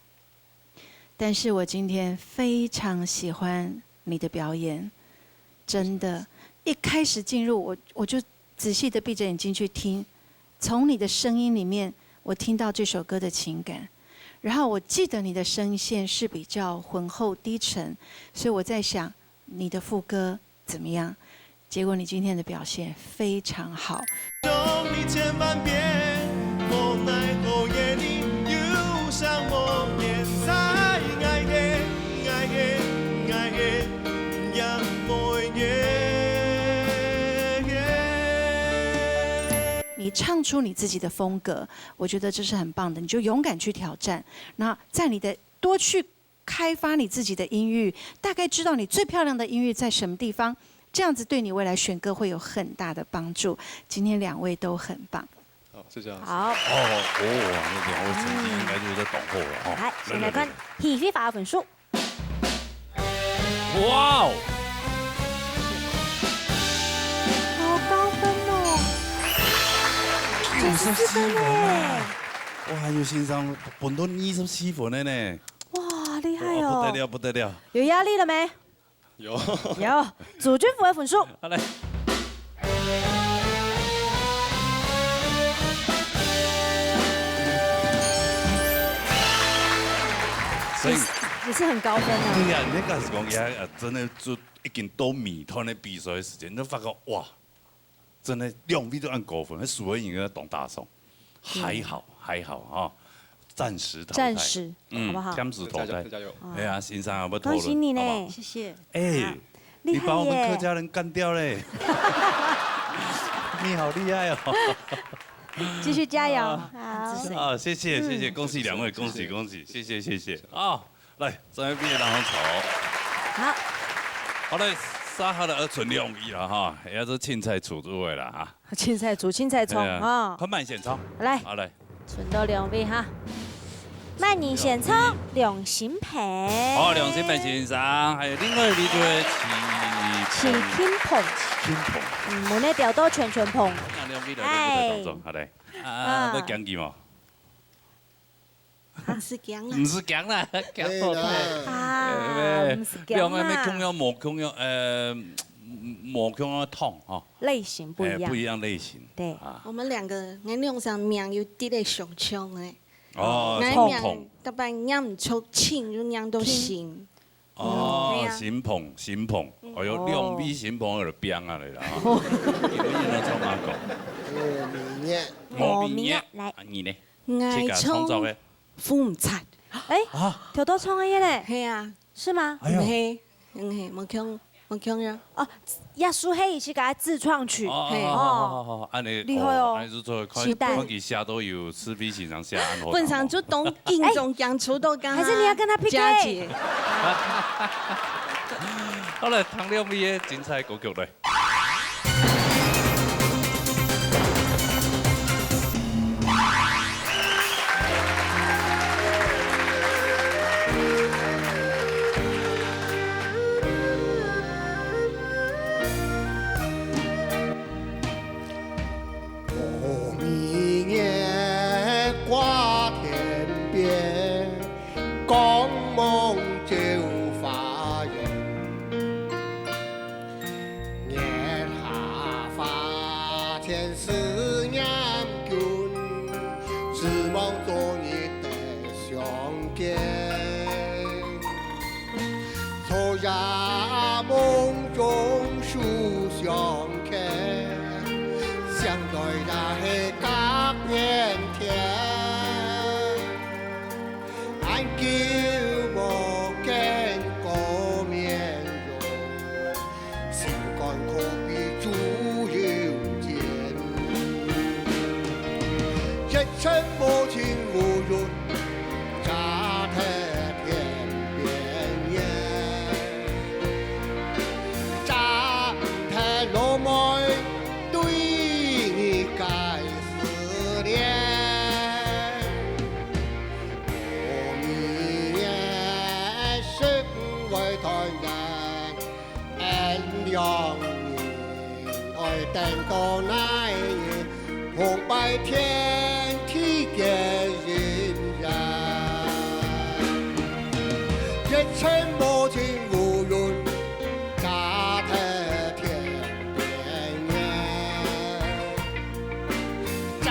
但是我今天非常喜歡你的表演，真的，一開始進入我，我就仔細地閉著眼睛去聽，從你的聲音裡面，我聽到這首歌的情感，然后我记得你的声线是比较浑厚低沉，所以我在想你的副歌怎么样？结果你今天的表现非常好。 你唱出你自己的风格，我觉得这是很棒的，你就勇敢去挑战。那在你的多去开发你自己的音域，大概知道你最漂亮的音域在什么地方，这样子对你未来选歌会有很大的帮助。今天两位都很棒。好，谢谢老师。好，哦，哦，那两位成绩应该就是在等候了哈。来，先来看许飞华的分数。哇哦，好高分哦，九十四分哎啊！哇，有先生分到二十四分的呢，哇，厉害哇，不得哦！了，不得了。有压力了没？有。有，朱俊福的分数。好嘞。所以，也是很高分啊。对呀，你敢是讲也真的就已经到尾段的比赛的时间，你就发觉哇，真的两位都按高分，那输的应该当大伤，还好还好哈，暂时淘汰，暂时，嗯好不好？暂时淘汰加油，。加油。哎呀，先生啊，不讨论，恭喜你呢好不好谢谢。哎，厉害耶你把我们客家人干掉嘞！你好厉害哦！继续加油。啊好。啊，谢谢谢谢，嗯恭喜两位，恭喜恭喜，谢谢谢谢啊！来，这边毕业当中走。好，好嘞，沙哈的二存两位了哈，也是青菜处理位了哈。青菜煮青菜葱哎呀啊。快慢选唱。来，好嘞。存到两位哈。慢人选唱，梁心霈。好，梁心霈先生，还有另外一位就是是轻碰，轻碰，嗯，我那调到全全碰。那两位来在舞台当中，好嘞。啊，啊要讲几毛？毋使驚啦毋。使讲啦，讲到可以啦啊，哎毋使驚啦两个没共样，无共样，呃，无共样的痛哈，类型不一样哎不一样类型。对啊，我们两个，俺两儕名有啲个相像个。哦，俺痛痛名。搭班念毋出，清就念到心。哦对，啊心碰心碰，哎呦，哦两位心碰有点变啊来了啊，你们也能唱哪个？我明年。我明年我明年来啊，你呢？俺自家创作唱的付毋出。哎，啊，调到唱个耶嘞，系啊，是吗？哎呦，毋系，毋系，无共，无共样。哦，耶稣黑一起给他自创曲，哦，嘿好好好好，按你厉害哦按你是做看期待看几下都有是非常下按好。本身就当紧张，讲出到刚还是你要跟他 P K？佳姐。好了，唐亮毕业精彩歌曲嘞。我明月挂天边， 光芒照花影。月下花前思念君，只望昨日得相见。昨夜梦中书相欠，想来也是隔片天。 俺久无见个面容，心肝可比朱由检。一生无情无怨，只待天边月。只待老妹对你个思念。 我明月十五回团圆，俺两人爱等到哪日，红白天地见人。一生无情无怨，只待天边月。只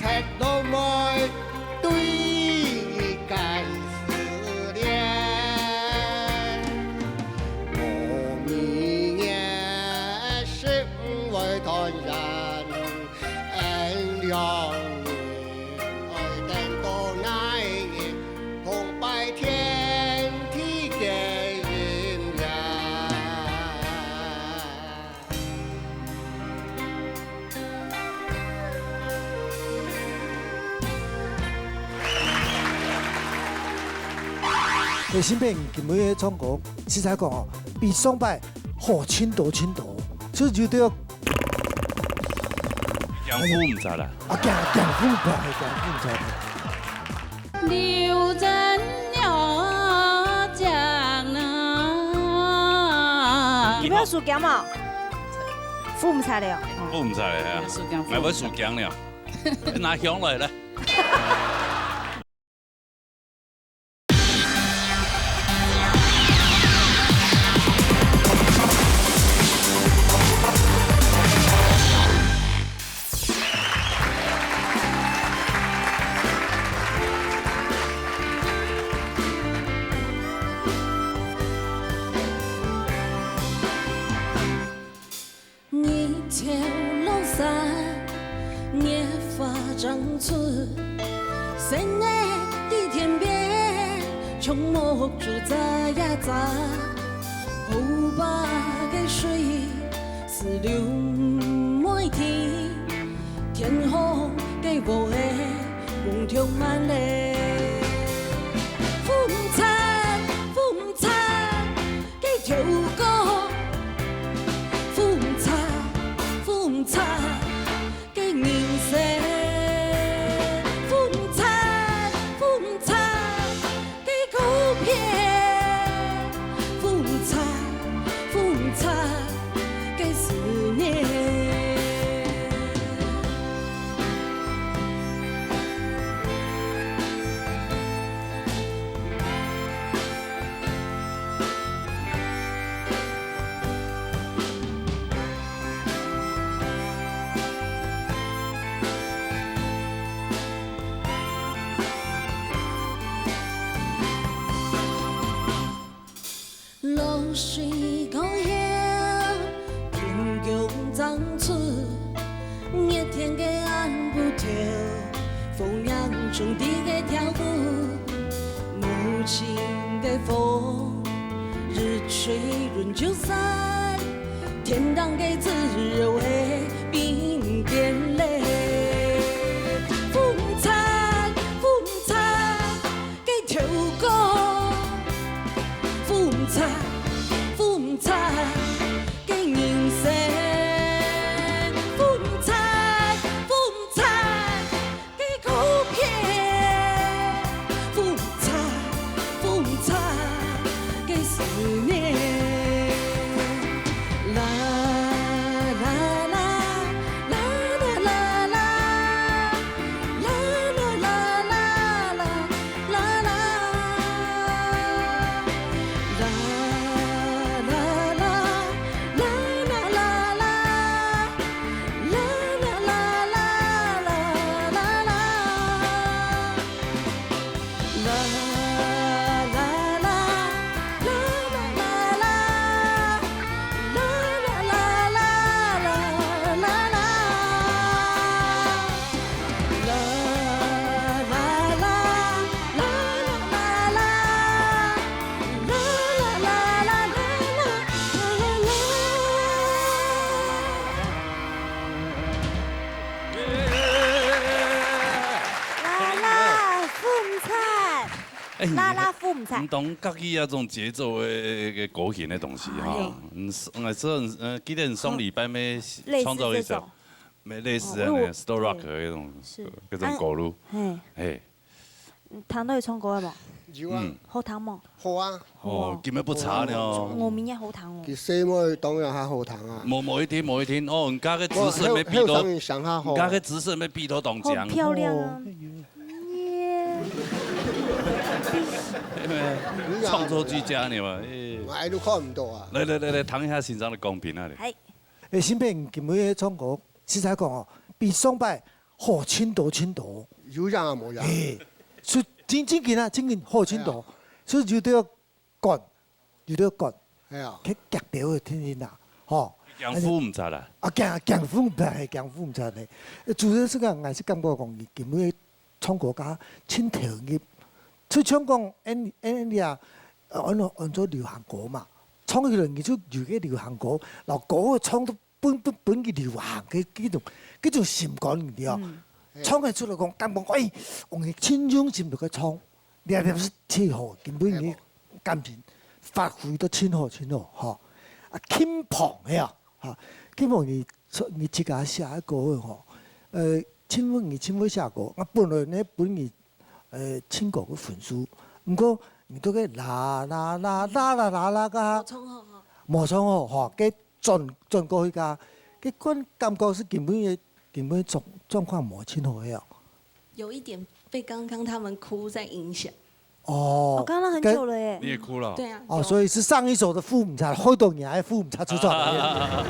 待老妹对你欸，新平今晡日唱歌，實在講哦，比上擺好盡多盡多，所以就對了。驚呼毋著啦。啊，驚，驚呼毋著，驚呼毋著。你毋要輸驚嘛？呼毋著了哦。呼毋著了，係啊。毋要輸驚，呼毋著。𠊎會輸驚了。拿香來，來。 日頭落山，月花正出，星仔在天邊，像目珠眨呀眨。河壩个水，水流滿天，天空个雲仔，濛充滿咧。風燦，風燦， 个頭殼，風燦，風燦，个人生，風燦，風燦，个歌片，風燦，風燦，个思念。 露水過後，天公正出，熱天个暗晡頭，風涼中地个跳舞，無情个風，日吹輪就散，天堂个自由个冰變咧。風燦，風燦， 个頭殼，風燦，風燦，个人生，風燦，風燦，个歌片，風燦，風燦，个思念。啦啦啦，啦啦啦啦。 啦啦，風燦。哎，你啦啦，風燦。你當合意啊，這種節奏的，的，的歌型的東西哈。哎。嗯，是，嗯，是，呃，記得你上禮拜沒，哦，類似創造一首，這種。沒類似的呢，哦，因為我，slow rock的那種，對。是。那種歌路。啊，嘿。嘿。 嗯，聽到佢唱歌个無？有啊。嗯。好聽無？好啊。哦，今日不差呢哦。哦，我明年好聽哦。佢細妹當然還好聽啊。無，無一定，無一定。哦，人家个子孫要比到，後，後生人想較好。人家个子孫要比到當強。很漂亮啊。哦。耶。創作俱佳呢嘛，哎。𠊎都看毋到啊。來，來，來，來，聽一下先生的公平啊，你。嗨。哎，新平今日唱歌，實在講哦，比上擺 好盡多盡多。有影啊無影？嘿，所以真，真緊啊，真緊好盡多。哎呀。所以有兜趕，有兜趕。哎呀。去夾條个天天啊，吼。驚呼毋著啦。啊，驚，驚呼毋著，嘿，驚呼毋著咧。主要係講，𠊎係感覺講，佢今日唱歌家盡投入。就像講，𠊎，𠊎，𠊎啊，呃，安，安做流行歌嘛，唱起來你就有个流行歌，然後歌唱到 本，本，本佢流行个，个種，个種心肝，你知哦。嗯。唱个出來講，感覺，哎，用佢盡用心來去唱，這粒係最好，根本你，哎，感情發揮到盡好盡好，吼。啊，輕磅係啊，哈，輕磅你出，你自家寫个歌吼，呃，盡會，你盡會寫歌，啊，本來呢，分你，呃，盡高个分數，毋過你都个啦啦啦啦啦啦啦个，無唱好吼。無唱好吼，个轉，轉過去个，个感，感覺係根本个，根本狀，狀況無盡好个哦。有一點被剛剛他們哭在影響。哦，我剛剛很久了耶。你也哭了。對啊，哦，有。所以係上一首个副舞台，開到你个副舞台出來。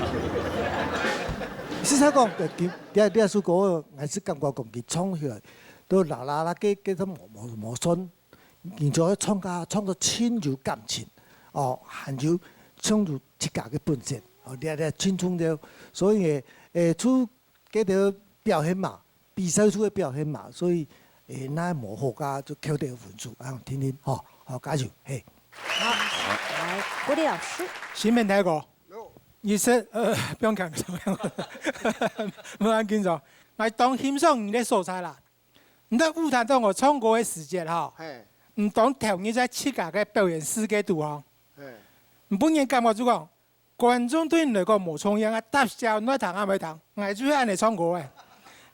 事實講，呃，今，第二，第二首歌，我還係感覺講佢唱起來，都啦啦啦，个，个都無，無，無算，你就愛唱歌，唱到盡有感情，哦，還有唱出自家个本色，哦，你，你盡重要。所以，誒，就 个个表現嘛，比賽出个表現嘛，所以，誒，那無好个就扣个分數，啊，聽聽，吼，好，加油，嘿。好，來，國立老師。新平大哥，你係，呃，不用講，不用講，無恁緊張。𠊎當欣賞你个所在啦。你在舞台當中唱歌个時節吼，嘿。你當投入在自家个表演世界肚吼。嘿。你本人感覺就講， 觀眾對你來講無重要，啊，搭笑，你愛聽啊毋愛聽，𠊎就係恁樣唱歌个。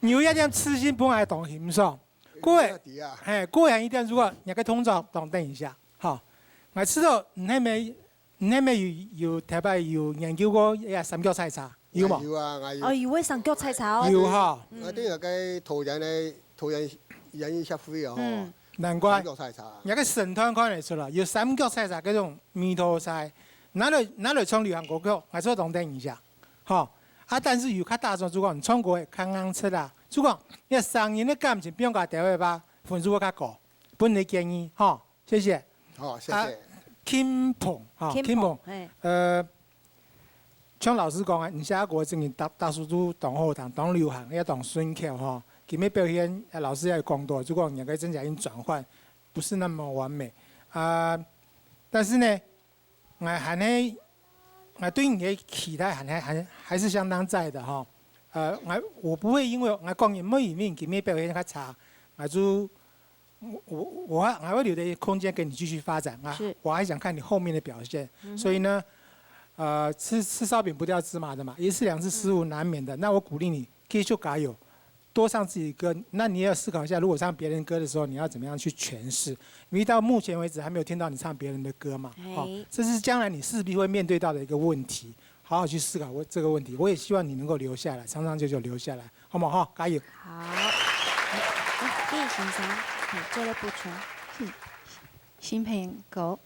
你有一點自信，分𠊎當欣賞。過後，有影啊。嘿，過後一點，如果你个動作，等一下，吼，𠊎知道你係毋係，你係毋係有，有特別有研究過這三腳採茶，有無？有啊，𠊎有。哦，有會三腳採茶哦。有吼。嗯。𠊎對該个導演个，導演，演藝協會哦。嗯。難怪。三腳採茶。你个身段看得出來，有三腳採茶這種味道在。 拿來，拿來唱流行歌曲，𠊎做當等一下，吼。啊，但是有較大眾，就講你唱歌會較硬質啦，就講你个聲音个感情變較調个話，分數會較高，分你建議，吼，謝謝。好，謝謝。啊，輕磅，吼，輕磅，輕磅，嘿。呃，像老師講个，你寫歌真个大，大家都當好聽，當流行，也當順口，吼。今日表現，呃，老師也有講到，就講你个真正已經轉換，不是那麼完美，啊，但是呢， 𠊎還係，𠊎對你个期待還係，還，還是相當在的哈。呃，𠊎，我不會因為，𠊎講你，毋會因為你今日表現較差，𠊎就，我，我，我還，𠊎會留點空間給你繼續發展啊。是。我還想看你後面的表現。嗯哼。所以呢，呃，吃，吃燒餅不掉芝麻的嘛，一次兩次失誤難免的。嗯。那我鼓勵你繼續加油。 多唱自己歌，那你也要思考一下，如果唱別人歌的時候，你要怎麼樣去詮釋？因為到目前為止還沒有聽到你唱別人的歌嘛，嘿。哦，這是將來你勢必會面對到的一個問題，好好去思考我這個問題。我也希望你能夠留下來，長長久久留下來，好不好？哈，加油！好，哎，葉先生，你做了補充。嗯。 新朋友，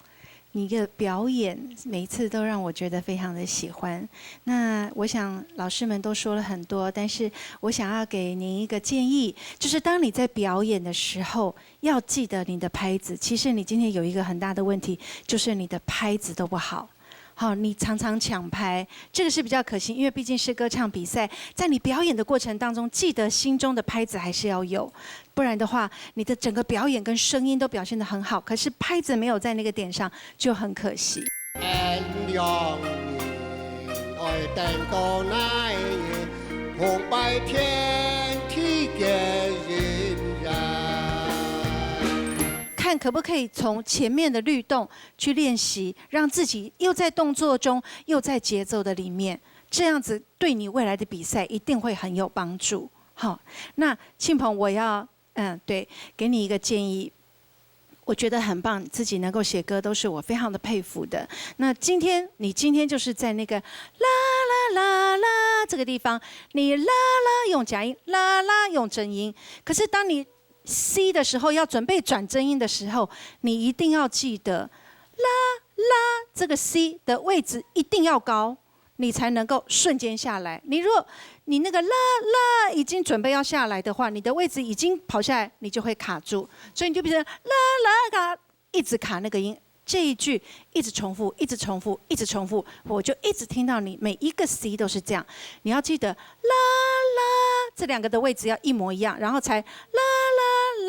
你的表演每一次都讓我覺得非常的喜歡。那我想老師們都說了很多，但是我想要給您一個建議，就是當你在表演的時候，要記得你的拍子。其實你今天有一個很大的問題，就是你的拍子都不好。好，你常常搶拍，這個是比較可惜，因為畢竟是歌唱比賽，在你表演的過程當中，記得心中的拍子還是要有。 不然的話，你的整個表演跟聲音都表現得很好，可是拍子沒有在那個點上，就很可惜。 看可不可以從前面的律動去練習，讓自己又在動作中，又在節奏的裡面，這樣子對你未來的比賽一定會很有幫助。好，那慶鵬，我要 嗯，對，給你一個建議，我覺得很棒，自己能夠寫歌都是我非常的佩服的。那今天，你今天就是在那個啦啦啦啦這個地方，你啦啦用假音，啦啦用真音。可是當你C的時候，要準備轉真音的時候，你一定要記得，啦啦這個C的位置一定要高。 你才能夠瞬間下來。你如果你那個啦啦已經準備要下來的話，你的位置已經跑下來，你就會卡住，所以你就變成啦啦卡，一直卡那個音。這一句一直重複，一直重複，一直重複，我就一直聽到你每一個C都是這樣。你要記得啦啦這兩個的位置要一模一樣，然後才啦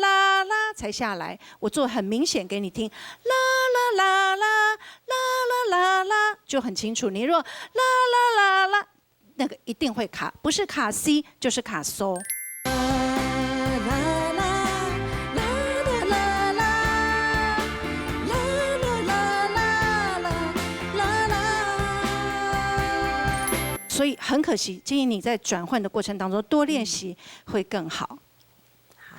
啦啦啦才下來。我做很明顯給你聽，啦啦啦啦啦啦啦啦，就很清楚。你如果啦啦啦啦，那個一定會卡，不是卡C就是卡嗦。所以很可惜，建议你在转换的过程当中多练习会更好。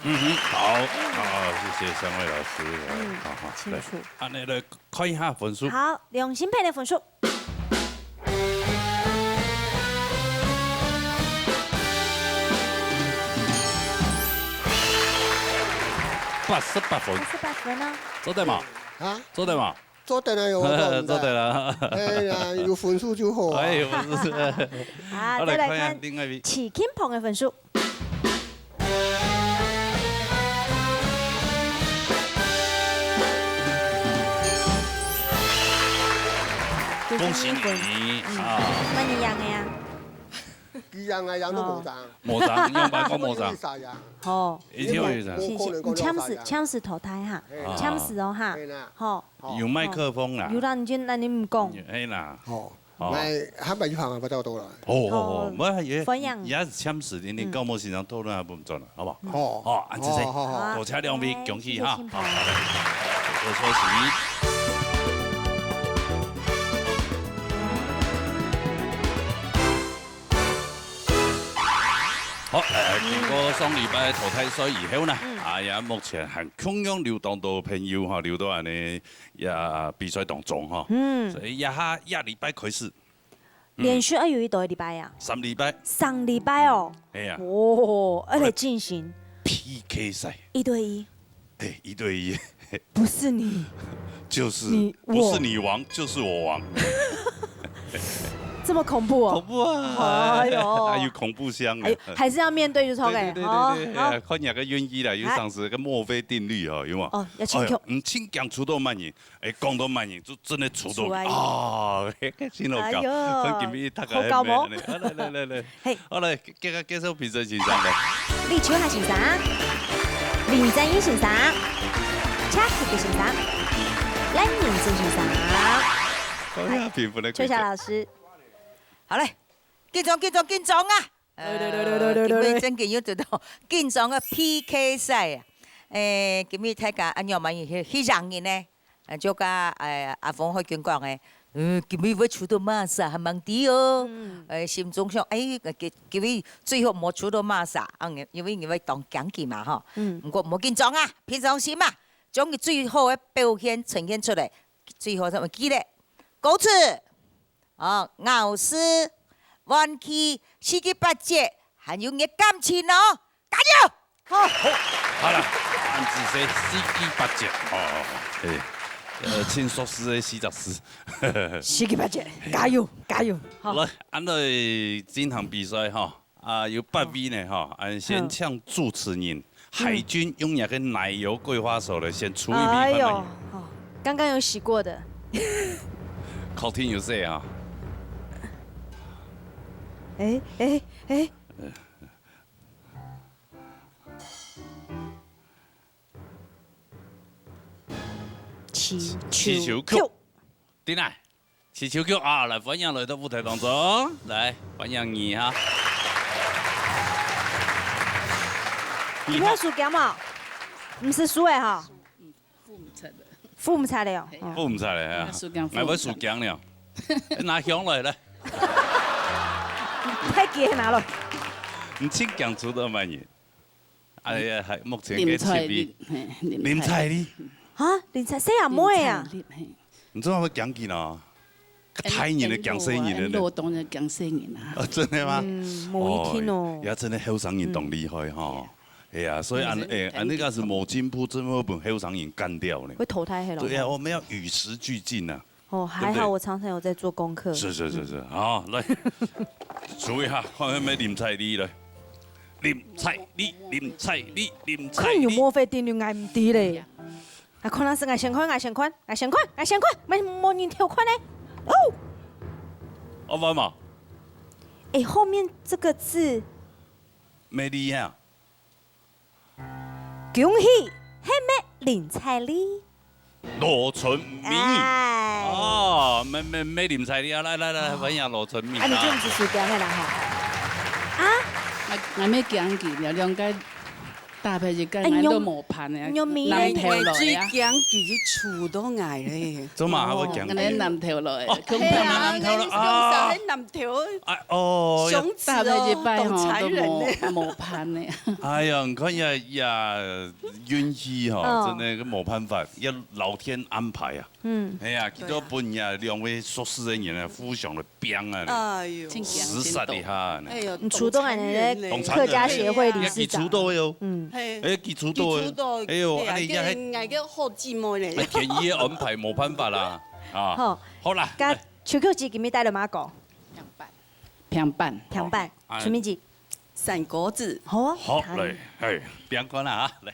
嗯哼，好，好，谢谢三位老师，嗯，好好，清楚。按呢來看一下分数。好，兩星配的分数。八十八分。八十八分呢？做得嘛？啊？做得嘛？ 做得了有活动的。做得了。哎呀，有分数就好啊。哎，有分数。啊，好，來看一下另外一位。再來看徐金鵬的分數。恭喜你啊！那你贏个啊？佢贏啊，贏都無贏。無贏，用白講無贏。哦，一定有贏。是，是，你搶死，搶死淘汰哈，搶死哦哈，吼。 有麥克風啦。有啦，你就，那你毋講。係啦。哦，哦。那坦白講啊，不到多了。哦哦哦，哦，無也，歡迎。也係簽字，你你嗯。教務先生討論下分轉啦，好不好？哦。哦，恁仔細，哦，好，好。多謝兩位，來，恭喜哈。謝謝清華。好，好，來，多謝收視。好，呃，經過上禮拜淘汰賽以後呢，嗯。啊，也目前還共樣有當多朋友哈，留到恁呢 也比賽當中哈。嗯。所以這下，這禮拜開始。連續愛有幾多個禮拜啊？三禮拜。三禮拜哦。哎呀。哦，愛來進行。P K賽。一對一。哎，一對一。不是你。就是，你，不是你王，就是我王。這麼恐怖哦。恐怖啊。哎呦。還有恐怖箱啊。哎，還是要面對就OK。對對對對對，哦，好。哎呀，看你个願意啦，有上次个墨菲定律哦，有無？哦，要請教。哎呀，嗯，請講出到慢人， 哎，講到慢人，就真的出到出來。啊，嘿，嘿，真好搞。哎喲，所以今日大家好搞無？來來來來來，嘿。好來，介紹介紹評審先生來。李秋霞先生，林正英先生，車克先生，賴明正先生。好呀，評分的秋霞老師。好嘞，緊張緊張緊張啊！ 呃，今日正經又做到緊張个P K賽啊！誒，今日大家恁樣嘛，去去贏人呢？呃，就甲誒阿峰海軍講誒，嗯，今日會出到麼儕還吂知哦。誒，心中想，誒，今今日最好莫出到麼儕，啊，因為因為當驚佢嘛吼。毋過莫緊張啊，平常心啊，將佢最好个表現呈現出來，最好什麼？記得，歌詞。 哦，咬字、玩具、四季八節，還有你个感情哦，加油！好，好，好了，恁仔細四季八節，哦，哎，呃，盡熟事个四隻字。四季八節，加油，加油！好，來，恁來進行比賽哈。 啊，有八位呢哈，啊，先請主持人，海軍用這个奶油桂花手來先出一味看看。哎喲，哦，剛剛有洗過的。確定有洗啊？哎哎哎，氣球球。 定來，徐秋菊啊，來，歡迎來到舞台當中，來，歡迎你哈。你毋係輸驚無？毋係輸个哈？付毋出了。付毋出了哦。付毋出了啊！輸驚，𠊎會輸驚了。拿香來，來。太驚拿了。你盡驚出到麼人？ 哎呀，還目前个七位。林采丽，嘿，林采丽。啊，林采，細阿妹啊。林采丽，嘿。你做麼會驚佢呢？大人个驚細人个呢？老當然驚細人啊。啊，真的嗎？嗯，無一定哦。哦，也真的後生人當厲害哈。哎呀，所以恁，哎，恁呢个係無進步，真會分後生人幹掉呢。會淘汰係咯。對呀，我們要與時俱進啊。 哦，還好我常常有在做功課。是是是是，好，來，注意哈，看下有無林采麗來。林采麗，林采麗，林采麗。看有無？非定律，𠊎毋知咧。啊，看下係𠊎先看，𠊎先看，𠊎先看，𠊎先看，無無人偷看呢。哦，阿凡嘛，哎，後面這個字，美麗呀。 恭喜，係乜林采麗？羅春美。哎。哦，乜乜乜林采麗啊，來來來，歡迎羅春美。啊，你就毋係輸驚个啦吼。啊？𠊎𠊎乜驚佢，兩兩個搭配一个哎，人都無伴个，玉米南投來啊。最驚佢就娶到𠊎咧。做麼个會驚？哦，恁樣南投來，哦，恐怕係啊，南投來，南投來啊。係南投。哎，哦，相處哦，搭配一擺吼，當殘忍的。都無，無伴个。哎呀，你看呀，呀，運氣吼，嗯。真的無辦法，要老天安排啊。 嗯。哎呀，佢都分人家兩位熟識个人啊，互相來拚啊，哎喲。真驚，死殺一下呢。哎喲，你主動啊，當殘忍呢。你的客家協會理事長。也佢主動个哦。嗯。嘿。哎，佢主動个。佢主動，哎喲，對啊，恁樣也還，叫人家个好姊妹咧。哎，天意个安排，無辦法啦。啊，好。好啦，該來。秋菊姐今日帶了麼个？平板。平板。平板。好，啊。春明姐。 山果子。好啊，好，看。來，嘿，不要關了啊，來。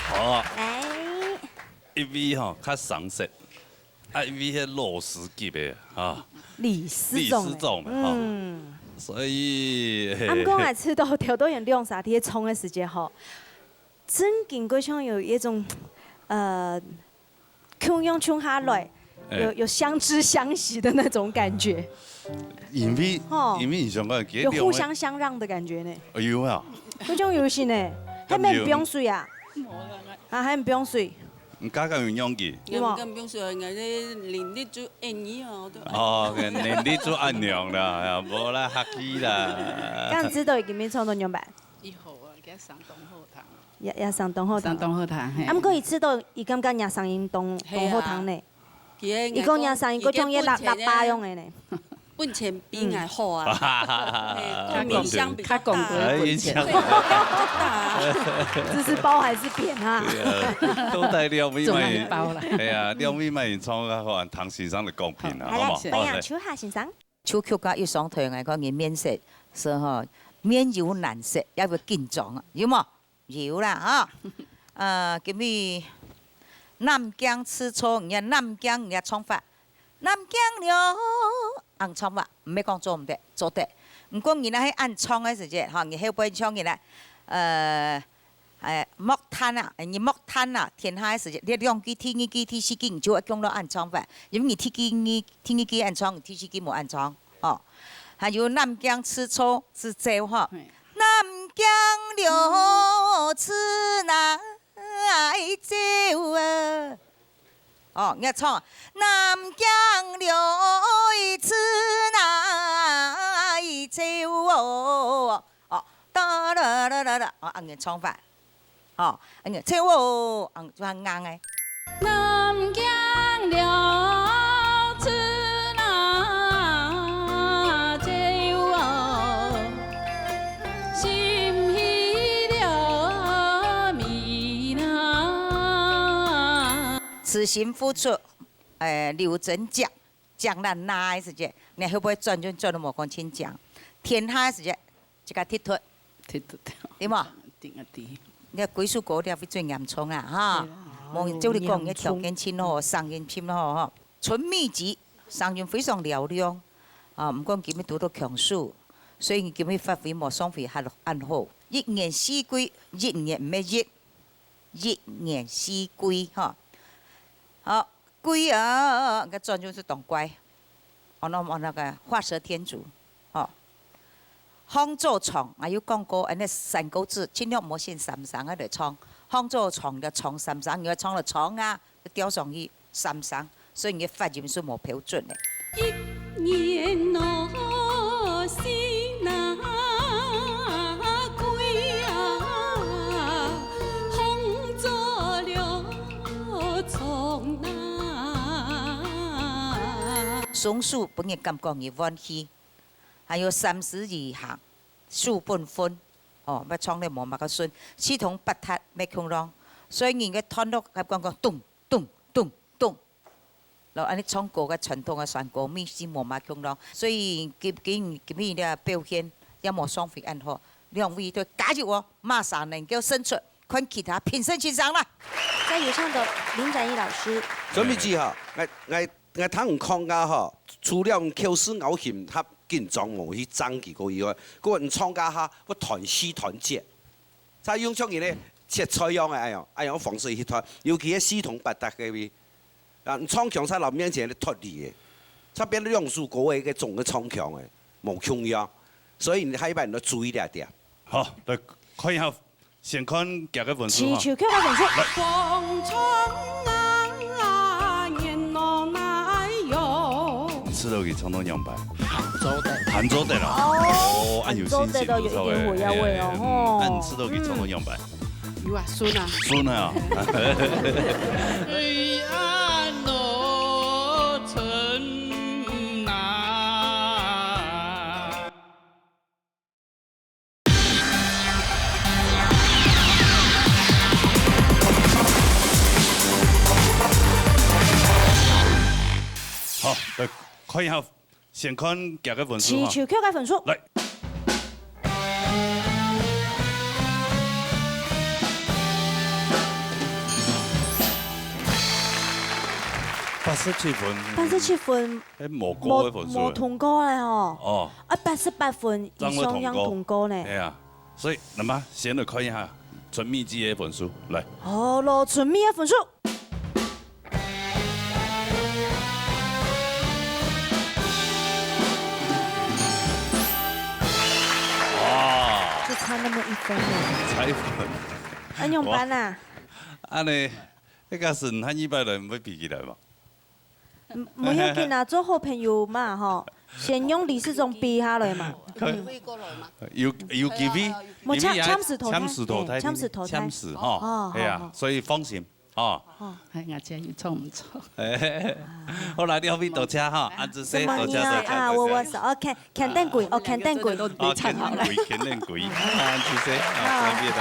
好啊。來。一位吼，較生澀。 啊，因為係老師級个哈，理事長欸。理事長个哈。嗯。所以，啊，毋過𠊎知道頭到有兩儕在該唱个時節吼，真經過像有一種，呃，共樣唱下來，哎。有，有相知相惜的那種感覺。因為，吼。因為你想看，佢兩个有互相相讓的感覺呢。有啊。該種遊戲呢，敢有？還毋放水啊？無啦，啊，還毋放水。你家家有用佢？有無？毋敢放水，人家能力就恁樣啊，對。哦，能力就恁樣啦，哎呀，無啦，客氣啦。敢知道佢今晡日唱到仰般？以後啊，佢上當好聽。也，也上當好聽。上當好聽，嘿。啊，毋過佢知道，佢感覺若聲音當，嘿啊。當好聽呢。 佢个，佢講若聲音，佢講个喇，喇叭用个呢。本錢比𠊎好啊。嗯。嘿，較廣，音響比較大。較廣告个本錢。哎，音響。嘿，較大啊。這是褒還是貶啊？對啊，都帶兩位嘛，總係褒啦。哎呀，兩位嘛，演唱啊，好，聽先生个講評啊，好，好無？來，歡迎秋霞先生。秋曲个一上台，𠊎看佢面色係吼，面有難色，也會緊張啊，有無？ 有啦，哈。呃，今日南京吃醋，你看南京，你看唱法，南京了，恁唱法，毋係講做毋得，做得。毋過你若係恁唱个時節，哈，你後背唱起來，呃，哎，莫嘆啊，你莫嘆啊，天下个時節，你兩句、第二句、第四句，你就愛講到恁唱法，因為你第句、第二句恁唱，第四句無恁唱。 哦，還有南京吃醋係走吼。嘿。南京了，此哪走啊？哦，你愛唱，南京了，此哪走哦？哦，噠啦啦啦啦，哦，恁樣唱法。 吼，恁樣，切哦，恁樣就較硬个。南京了，此哪走哦，心去了，味哪。此心付出，呃，留真講，講咱那个時節，你後背轉就轉到無講清講，天下个時節， 自家踢脫，踢脫，對無？對啊，對。你看歸屬歌了會最嚴重啊，哈。對啊。無，照你講，哦，你條件真好，聲音真好，吼。純米質，聲音非常嘹亮，啊，毋過今日堵到強暑，所以今日發揮無上回恁，恁好。一年四季，一年毋係一，一年四季，吼。好， 季啊，該轉就是當乖。哦，那麼那個畫蛇添足，吼。方做長，啊，有講過，恁呢三個字，盡量莫選三聲个來唱。方做長个長三聲，你愛唱了長啊，就調上去三聲，所以你个發音是無標準个。一年咯，四那季啊，方做了長啊。松樹分人感覺你怨氣，還有三十而行，樹本分，哦，愛唱了無麼个順，四通八達愛共樣，所以人个段落感覺講咚咚咚咚。 然後恁呢唱歌个傳統个山歌，乜係無麼共樣，所以今，今，今日个表現也無上回恁好。兩位都加油哦，馬上能夠勝出，看其他評審先生啦。在演唱的林展翼老師。準備之後，𠊎，𠊎，𠊎聽你講个吼，除了口齒咬合緊張無去爭佢个以外，佢你唱个下，會團氣團結。 再用像人呢，切菜樣个，哎喲，哎喲，方式去脫，尤其係四通八達个位，啊，唱腔在老面前咧脫離个，差別兩首歌个一个總个唱腔个，無共樣，所以你下一擺你要注意這點。好，來看一下，先看佢个分數哈。徐秋曲个分數。來。你試著佢唱到仰般？還做得。還做得啦。哦，哦，恁有信心，還做得哦，有一點火藥味哦，吼。嗯，嗯，啊，你試著佢唱到仰般？有啊，順啊。順啊。好，來看一下，先看佢个分數哈。徐秋曲个分數。來。八十七分。八十七分。 欸，無過个分數。無，無通過个吼。哦。啊，八十八分以上正通過呢。係啊，所以，那麼先來看一下純米姐个分數，來。哦，羅純米个分數。那麼一分呢？才分。那仰般啊？恁呢，該假使你下二擺來，毋會比起來嘛？嗯，無要緊啊，做好朋友嘛，吼，先用理事長比下來嘛。可以。嗯。有，有機會，無，因為也簽，簽字淘汰，簽字淘汰，哎，簽字淘汰。簽字，吼，哦，哎呀，好，好。所以放心。 哦。哦。哎，𠊎這有錯毋錯？好啦，兩位多謝哈，恁仔細，多謝，多謝，啊，多謝。我，我是，哦，肯，肯定貴，哦，肯定貴。哦，肯定貴，肯定貴，啊，恁仔細，啊，好。兩位當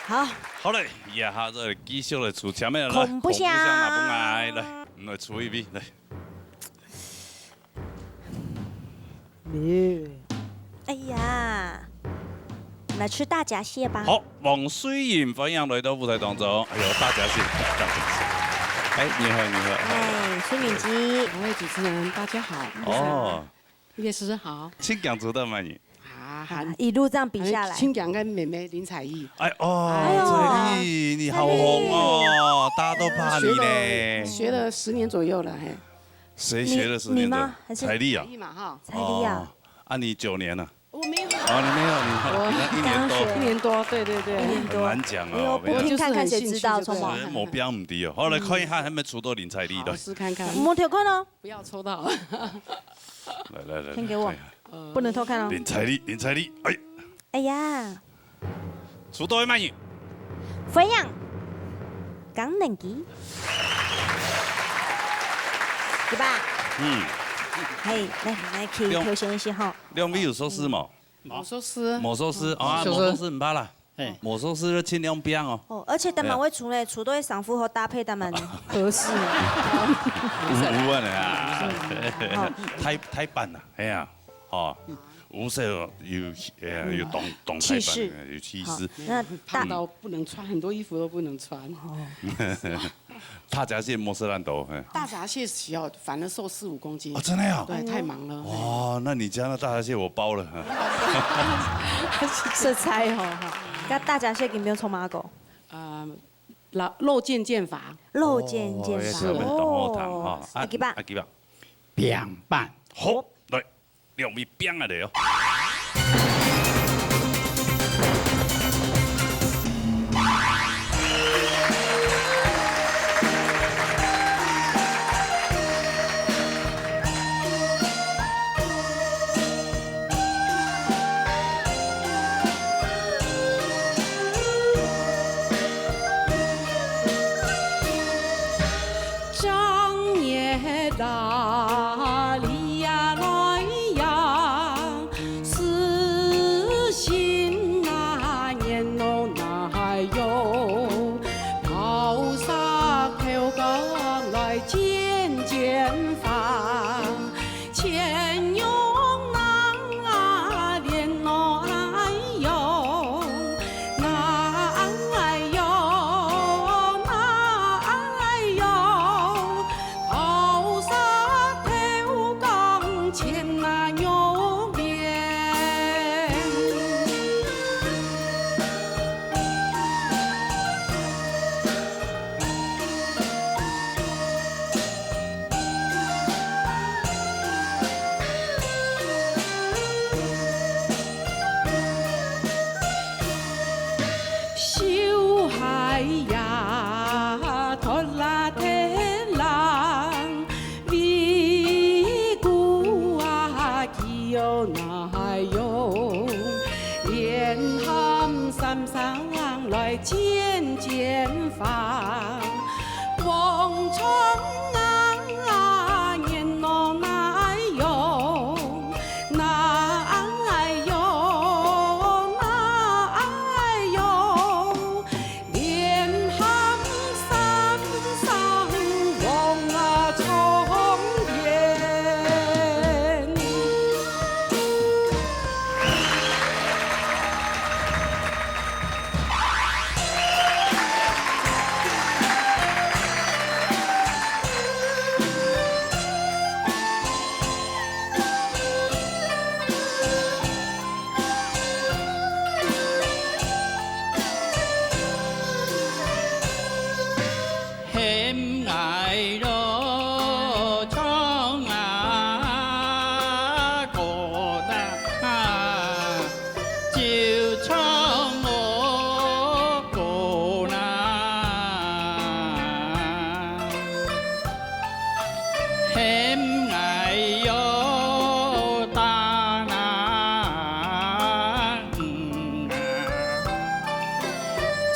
好。好。好嘞，這下再繼續來抽籤个，來，恐怖箱。恐怖箱拿分𠊎，來，𠊎來抽一位，來。 哎呀，來吃大閘蟹吧。好，黃水英，歡迎來到舞台當中。哎喲，大閘蟹，大閘蟹。哎，你好，你好。哎，水敏姐。兩位主持人，大家好。哦。葉師好。請講，抽到麼个？啊，啊，一路這樣比下來。請講个妹妹林采麗。哎，哦，哎喲。采麗，你好紅哦，大家都怕你呢。學了，學了十年左右了，嘿。 誰學了十年的？你，你嗎？還是采麗啊？采麗嘛，哈。采麗啊。哦，啊，你九年了？我沒有。哦，你沒有，你，我你看一年多。剛學。一年多，對，對，對。一年多。很難講哦，哎喲，沒有。不聽看看誰知道，就是很有興趣就對了。是目標毋低哦。好，來看一下，還沒抽到林采麗的。好，試看看。摸條看哦。不要抽到。來，來，來，先給我。看一下。不能偷看哦。林采麗，林采麗，哎。哎呀。 抽到个麼人？歡迎，江能基。對吧？嗯。嘿，來，來，可以兩，挑選一些哈。兩位有熟識無？魔術師。魔術師啊，魔術師。魔術師毋怕啦。嘿。魔術師就盡量變哦。哦，而且他們會出來，抽到个衫褲好搭配，他們合適。五五萬的啊，哦。太，太棒了，哎呀。 哦，有色哦，有，呃，有動，動態版的，氣勢。有氣勢。好，那大，怕到不能穿，很多衣服都不能穿。哦。大閘蟹無食恁多，嘿。大閘蟹小，反而瘦四五公斤。哦，真的呀？對，太忙了。哇，那你家那大閘蟹我包了。食材吼，哈。該大閘蟹有無有蔥麻果？呃，肉，肉漸漸乏。肉漸漸乏。哦，也是我們懂後堂哈。哦。啊，阿基吧。阿基吧。平板。好，來。 兩位拼下來哦。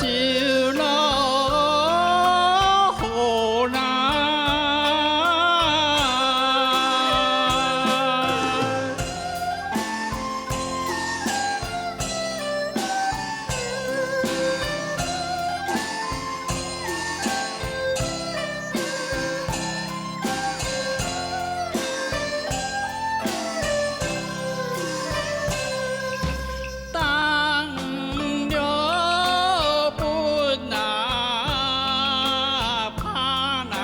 就落河南。打鱼了奔啊，怕那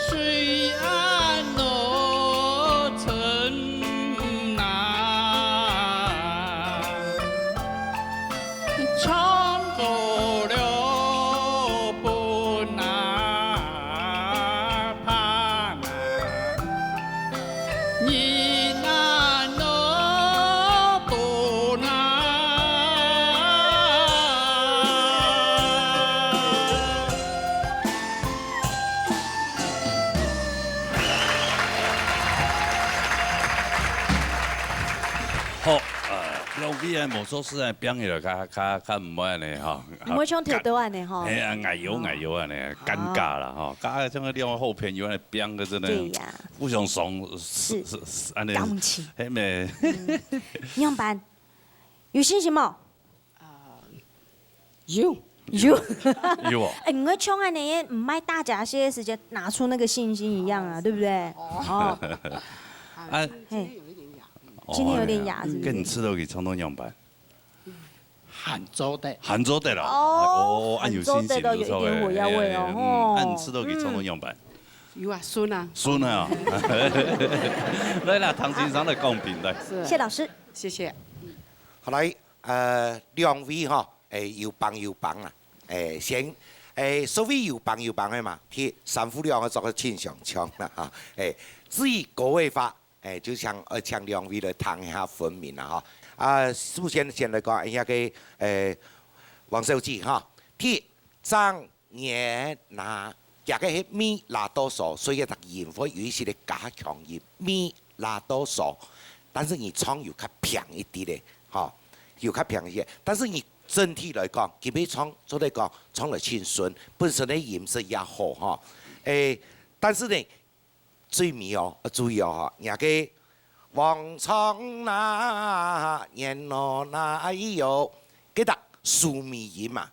水岸落沉啊。 唱歌了奔啊，怕那人啊落奔啊。好，呃，兩位个魔術師个表演了，較、較、較毋會恁呢吼。毋會像頭拄仔恁呢吼。哎呀，哎喲，哦。哎喲，恁呢，哦。尷尬啦吼。剛剛像那兩位好朋友恁呢，表演个真的對呀。互相傷，是，是，是，恁呢，感情。嘿咩。嗯。仰般？有信心無？ 啊，有。有。有哦。哎，你會像恁呢，毋愛大閘蟹个時節拿出那個信心一樣啊，對不對？哦。哦。啊，今天有一點啞。哦，今天有點啞，是不是？該你試著去唱到仰般？還做得。還做得啦。哦，哦，恁有信心，還做得咯，有一點火藥味哦，哎，哎，哎，嗯，吼。啊，你試著去唱到仰般？有啊，順啊。順啊。來啦，唐先生來講評，來。是。謝老師。謝謝。好，來， 呃，兩位吼，誒，有幫有幫啊。誒，先，誒，所謂有幫有幫个嘛，第三副兩个做个盡相像啦，哈。誒，至於高个話，誒，就請，呃，請兩位來聽一下分明啦，哈。啊，首先先來講，哎，那個，誒，王小姐哈，第一，張 年啊，這個係咪拉哆嗦，所以佢个音會有一息个加強音，咪拉哆嗦。但是你唱有較平一息个，吼，有較平一息。但是你整體來講，基本唱做得講，唱來盡順，本身个音色也好，吼。誒，但是呢， 最尾哦，愛注意哦，吼，若个往常那，年咯那，哎喲，該搭收尾音嘛，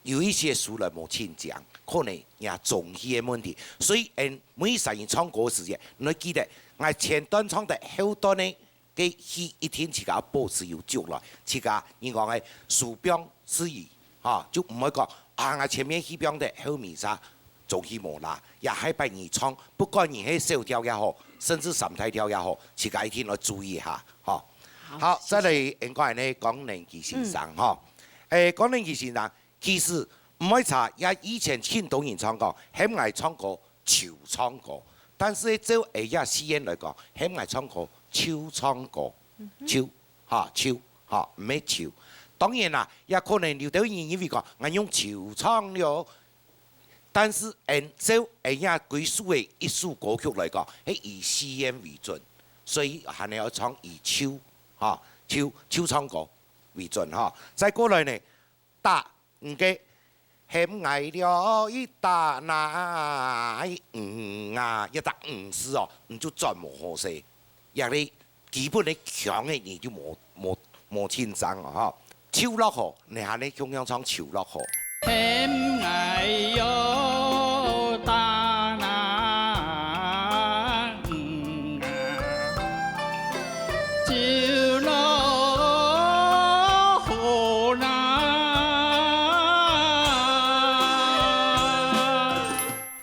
有一息收來無盡靚，可能若中氣个問題。所以，𠊎每一儕人唱歌个時節，你愛記得，𠊎前段唱得後段呢， 該氣一定自家保持有足來，自家人講个收放自如，哈，就毋會講啊，𠊎前面氣放忒，後尾煞中氣無啦。也下擺你唱，不管你係小調也好，甚至三大調也好，自家一定愛注意一下，吼。好，好，謝謝。再來，應該呢，江nenky先生，嗯。吼。誒，江nenky先生， 其實毋會差，也以前盡多人唱歌，喊𠊎唱歌就唱歌。但是照𠊎个四縣來講，喊𠊎唱歌就唱歌，嗯哼。就，哈，就，哈，毋係就。當然啦，也可能有兜人認為講，𠊎用就唱了。但是，嗯，照𠊎个歸屬个一首歌曲來講，係以四縣為準，所以還係愛唱以就，哈，就，就唱歌為準，哈。再過來呢， 打魚个喊𠊎了一打那魚啊，一打魚字哦，你就轉無好勢。這裡基本个腔个你就無，無，無清楚哦，吼。就落河，你還係共樣唱就落河。喊𠊎了打那魚啊， 就落河南。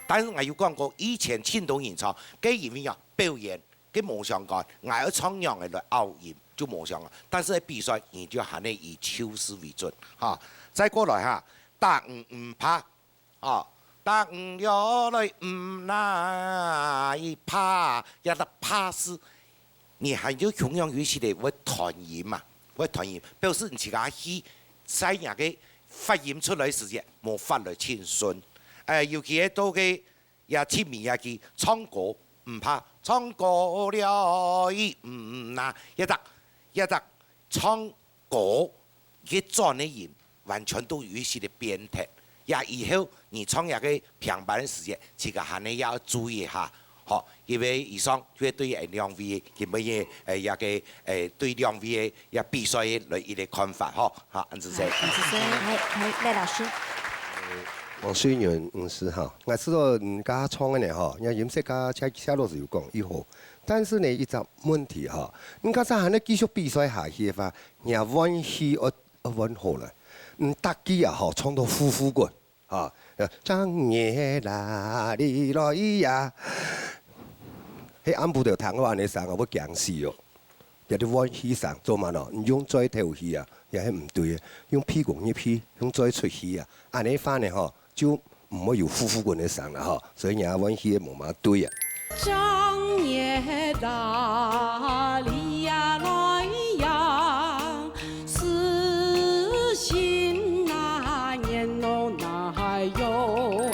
但是𠊎有講過，以前盡多人唱，該因為啊，表演，該無相干，𠊎愛唱仰仔來拗音，就無相干。但是在比賽，你就還係以就字為準，哈。再過來哈，打魚毋怕， 哦，打魚了來毋那一怕，這个怕字，你還有共樣有一息个會斷音嘛，會斷音，表示你自家去在若个發音出來時節，無法來盡順。誒，尤其係到个這七米這句，唱歌毋怕，唱歌了一毋那，這个，這个唱歌，佢轉个音，完全都有一息个變忒。也以後你唱這个平板个時節，自家還係愛注意一下，吼，因為以上就係對𠊎兩位今晡日，呃，這个，呃，對兩位个這比賽來一个看法，吼，好，恁仔細。主持人，來，來，賴老師。黃水源女士哈，𠊎知道你剛剛唱个呢哈，你音色剛剛謝謝老師有講以後，但是呢，一隻問題哈，你剛才還能繼續比賽下去个話，你个運氣愛愛換好了，你逐句啊吼，唱到呼呼滾，哈，正月啦，你來呀，迄暗晡頭聽到恁樣聲，我會驚死哦。 有啲換氣聲，做嘛喏？你用嘴透氣啊，也係毋對个，用鼻公入去，用嘴出去啊，恁樣話呢吼，就毋會有呼呼滾个聲了吼，所以人家換氣無嘛對啊。正月啦，你呀來呀，是新那年咯那哟。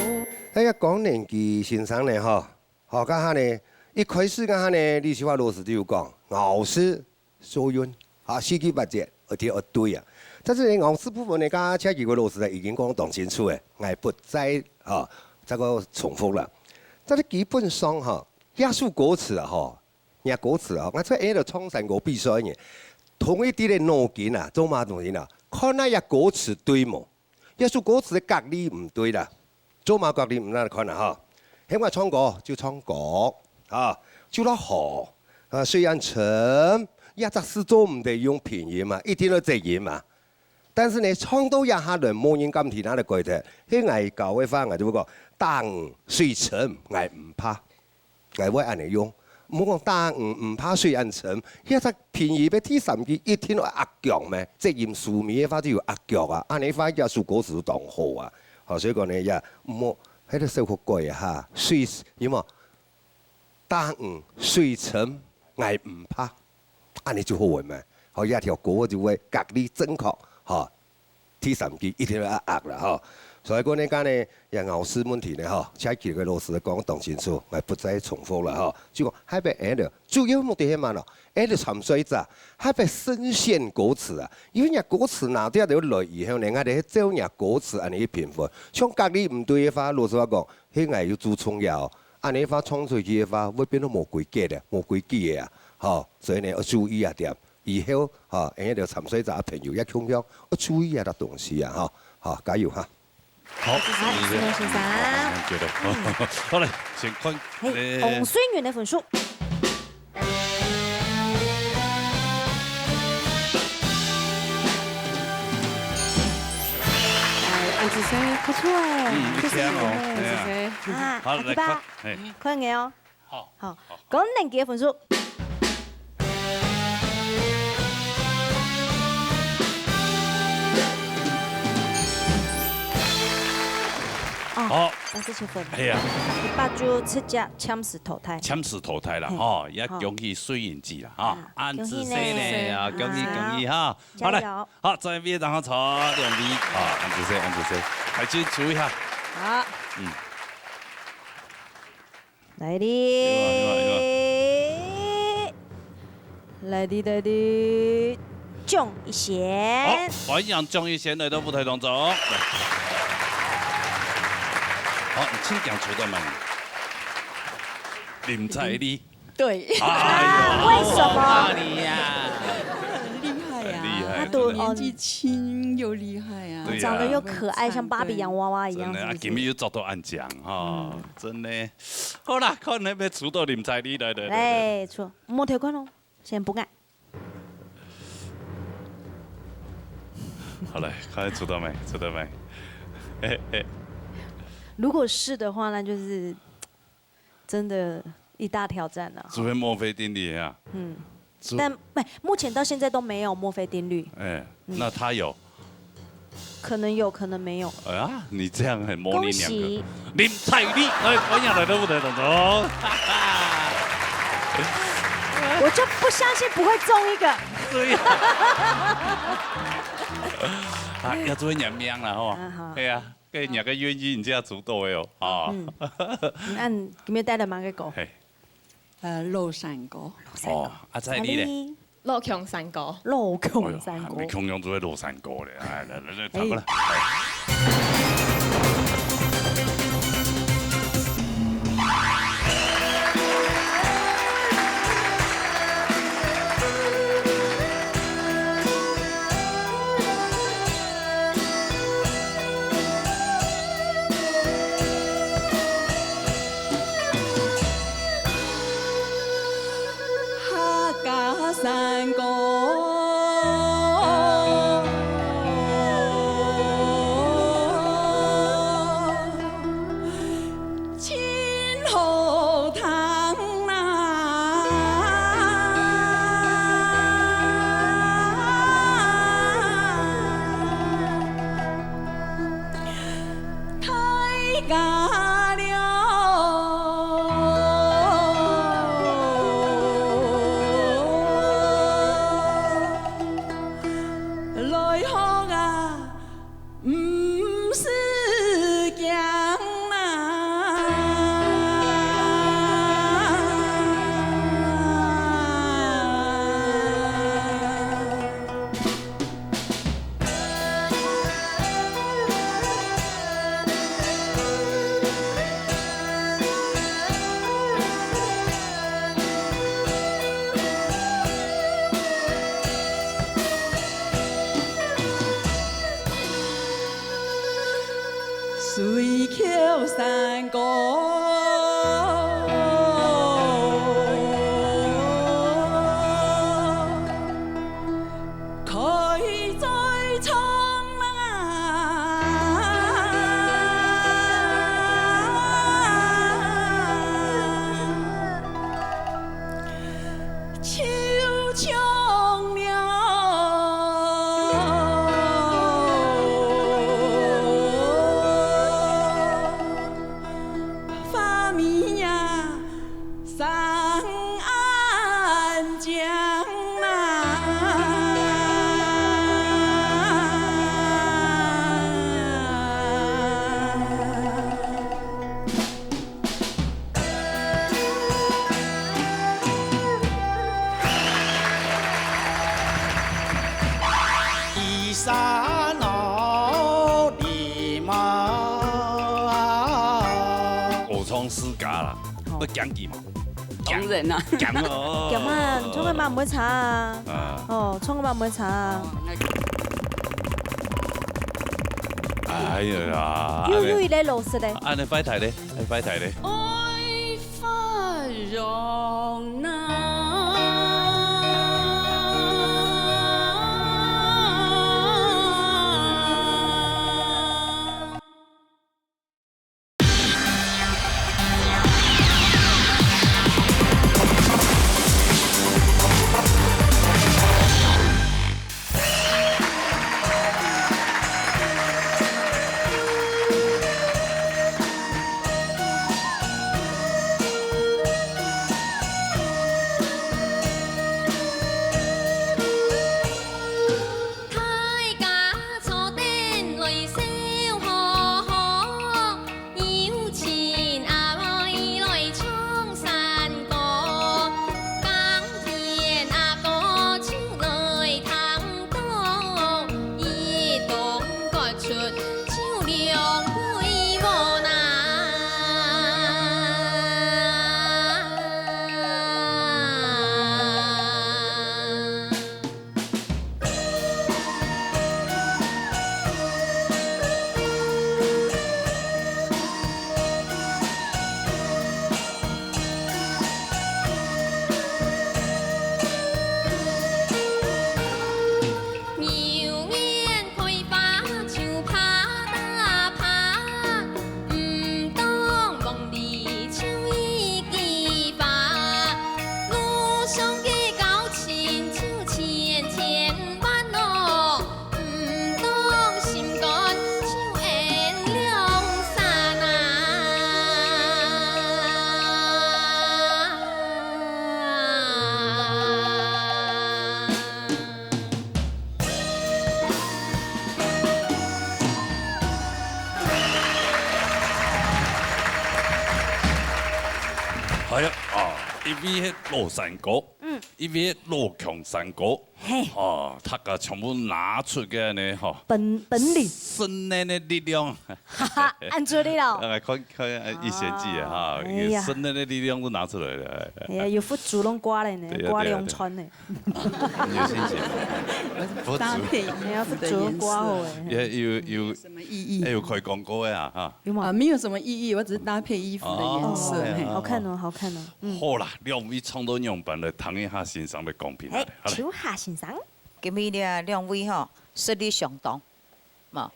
哎呀，廣年級先生呢吼， 好，該下呢，一開始該下呢，李秋華老師就有講，咬字、押韻，啊，四句八節，一定愛對啊。但是呢，咬字部分呢，剛剛謝啟國老師呢已經講當清楚誒，𠊎不再啊，再過重複了。但是基本上哈，這首歌詞啊，吼，這歌詞啊，𠊎在下頭唱山歌比賽呢，同一滴个腦筋啊，做麼東西呢？看那這歌詞對無？ 這首歌詞个格律毋對啦，做麼格律毋來看啦哈？喊𠊎唱歌就唱歌，啊，就落河，啊，水恁深，這隻字做毋得用平音嘛，一定愛直音嘛。但是呢，唱到這下輪，無人敢聽𠊎个改忒，係𠊎教个話，𠊎就會講，打魚水深𠊎毋怕。 𠊎會恁樣用。毋好講打魚毋怕水恁深，這隻平音个第三句一定愛押腳咩？直音收尾个話就有押腳啊，恁樣話這首歌詞就當好啊。好，所以講呢，也毋好，迄個小可改一下，水，有無？打魚水深𠊎毋怕，恁樣就好个咩？好，這條歌就會格律正確，吼。 第三句一定愛押啦吼。所以講呢，今呢，這咬字問題呢吼，謝啟國老師講當清楚，𠊎不再重複了吼。就講下擺𠊎兜主要目的係麼个咯？𠊎兜參賽者下擺慎選歌詞啊，因為若歌詞拿掉了來以後呢，𠊎兜係照若歌詞恁樣去評分。像格律毋對个話，老實話講，係𠊎有注重要。恁樣話唱出去个話，會變到無規格个，無規矩个啊。吼，所以呢，要注意啊點。 以後哈，𠊎兜參賽者朋友也共樣愛注意啊，這東西啊哈，好，加油哈！好，好，石頭先生。覺得，好來，先看，嘿，洪水源个分數。哎，恁仔細，不錯哎，嗯，你聽哦，恁仔細。啊，好，阿基巴來看，，哎，看你哦。好，好，講兩个分數。哦，好，八十七分，哎呀，一百就直接暫時淘汰。暫時淘汰啦，嘿吼，也好恭喜水源姊啦，哈，啊恁仔細恭喜呢呢，啊，恭喜啊恭喜哈，好來，加油！好，再一遍，然後坐兩位，啊，恁仔細，恁仔細，大家注意哈，好，嗯，來有啊有啊有哩，來哩來哩，鍾一賢。好，歡迎鍾一賢來到舞台當中。來好，你請講出到哪裡？林采莉。對，哎呦，為什麼好怕你呀？很厲害啊，很厲害他都真的年紀輕又厲害啊，對啊長得又可愛，像芭比洋娃娃一樣，真的啊，是不是今日又做到恁靚哈，真的。好啦，看你要出到林采莉，來來來來。哎，錯，莫偷看哦，先不看。好來，看出到沒？出到沒？嘿嘿，如果是的話，那就是真的一大挑戰了。除非墨菲定律啊。嗯，除但没，目前到现在都没有墨菲定律，哎，那他有？可能有可能没有。哎呀，你这样很模棱两可。恭喜！林采莉，哎，欢迎来到舞台当中。我就不相信不会中一个。对呀。啊，要做人命了吼。啊，好。对呀，跟人家个愿意，你这样主动的哦，啊。嗯，那你今天带了哪个狗？嘿，呃，婁山歌。哦，啊，采莉呢？呢？老強山歌。老強山歌。哎喲，還沒強強就會老山歌咧，哎，來來來，唱過來。哎。 客家山歌，真好聽啊！ 大家了，來學啊，毋使驚啊！ 水橋山歌，開嘴唱啊！ 就像了花蜜呀，上岸江啊。 移山哦，你们啊。我唱自家啦，好。要讲几毛？当然啦。讲哦。讲嘛，唱个嘛毋会差啊。啊。哦，唱个嘛毋会差啊。哦，那个。哎呀，又，又一个老师嘞。安尼坏台嘞。 哎，坏台咧。爱发荣啊。大家坐等來笑呵呵， 有親阿妹來唱山歌，耕田阿哥就來聽到，一同割出就兩歸滿啊。 牛年開花就拍打拍， 毋當忙裡就一枝花，路上个交情就千千萬哦，毋當心肝就緣兩儕啊。 哎呀，啊，因為係老山歌，嗯。一位老強山歌，嘿。哦，大家全部拿出个呢，吼，本，本領。神人个力量。哈哈，恁出力哦。來看，看，呃，一仙姐哈，哎呀。神人个力量都拿出來了。哎呀，有佛珠攏掛了呢，對呀，掛兩串呢。對呀，對呀。有信心嗎？佛珠。搭配衣服的颜色。哎呀，佛珠攏掛好哎。也有，有，什麼意義？哎，有開廣告的啊，哈。有嗎？啊，沒有什麼意義，我只是搭配衣服的顏色，哦，嘿。好看哦，好看哦。嗯。好啦，兩位唱到仰般來，聽一下先生个講評啊。哎，好嘞。秋霞先生。今日這兩位吼，實力相當，嘛，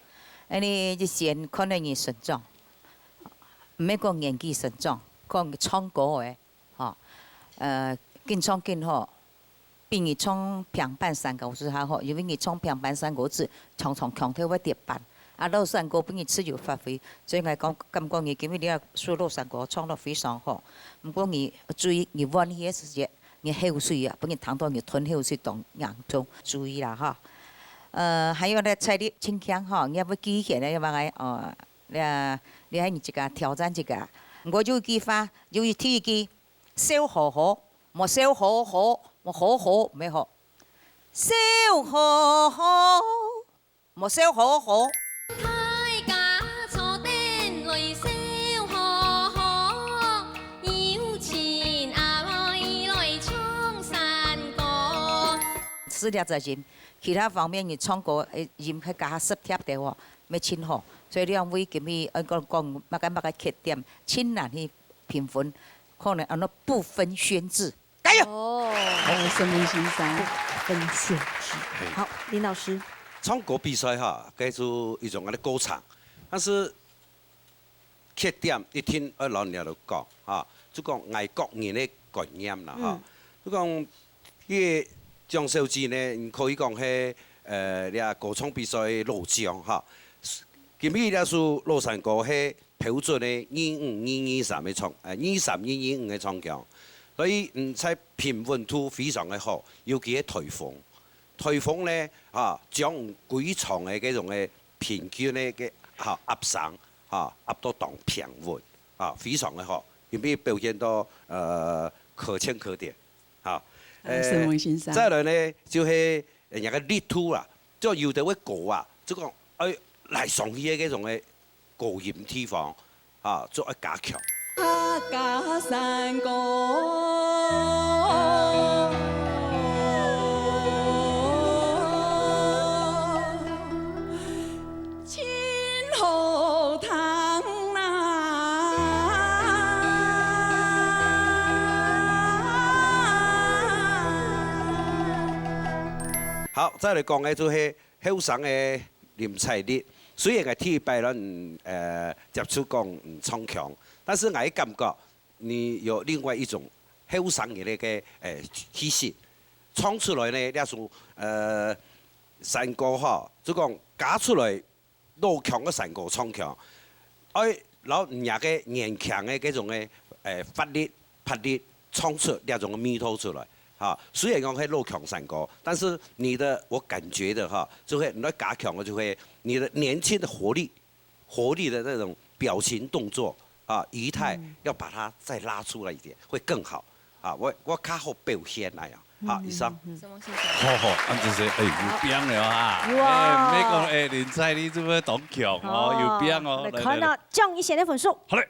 因為以前看到你成長，毋係講年紀成長，講唱歌个，吼，呃，緊唱緊好，比你唱平板山歌子較好，因為你唱平板山歌子常常腔調會跌板，啊，老山歌分你自由發揮，所以𠊎講，感覺你今日這首老山歌唱得非常好。毋過你注意，你換氣个時節， 你口水啊，分人聽到你吞口水當嚴重，注意啦哈。呃，還有呢，彩禮盡強哈，你也會記起來，要不然哦，你啊，你還你自家挑戰自家。我有一句話，有一第一句，笑呵呵，莫笑呵呵，莫呵呵，毋係好。笑呵呵， 莫笑呵呵。大家坐等來笑呵呵，有情阿妹來唱山歌。除了這音，其他方面你唱歌，誒，音係加十貼个哦，乜盡好。所以兩位今日，呃，講，講麼个麼个缺點，盡難去評分，可能安到不分軒輊。 加油！哦，哦，沈文先生。不分軒輊。嘿。好，林老師。唱歌比賽哈，該就一種恁个過程，但是缺點一定愛老人家講哈，就講外國人个觀念啦哈，嗯。就講，這个蔣小姐呢，你可以講係，呃，這歌唱比賽个老將哈。今日這首老山歌係 標準个二五二二三个唱，呃，二三二二五个唱腔。所以，嗯，在平穩度非常个好，尤其係台風。台風呢，啊，將歸場个這種个平均个，个，啊，壓聲，啊，壓到當平穩，啊，非常个好，因為表現到，呃，可圈可點，啊。呃，沈文先生。再來呢，就係人家个力度啦，就有的會高啊，就講，哎，來上去个這種个 高音地方，啊，做愛加強。客家山歌，真好聽啊！好，再來講个就係 後生个林采麗，雖然𠊎第一擺亂，呃，接觸講，嗯，唱腔，但是𠊎感覺你有另外一種後生人个，呃，氣息，唱出來呢，這首，呃，山歌吼，就講加出來 老腔个山歌唱腔，愛摎若个年輕个這種个，誒，活力、魄力唱出這種个味道出來，哈。雖然講係老腔山歌，但是你的，我感覺的哈，就會，你愛加強个就會，你的年輕的活力，活力的那種表情動作啊，儀態，嗯。要把它再拉出來一點，會更好。 啊，𠊎，𠊎較好表現來啊。好，嗯，以上。嗯，嗯。什麼先生？好，好，恁仔細，哎，有變了啊。有啊。哎，毋係講，哎，林采麗這擺當強哦，哦，有變哦。來看啊，來，來，來。降一些的分數。好嘞。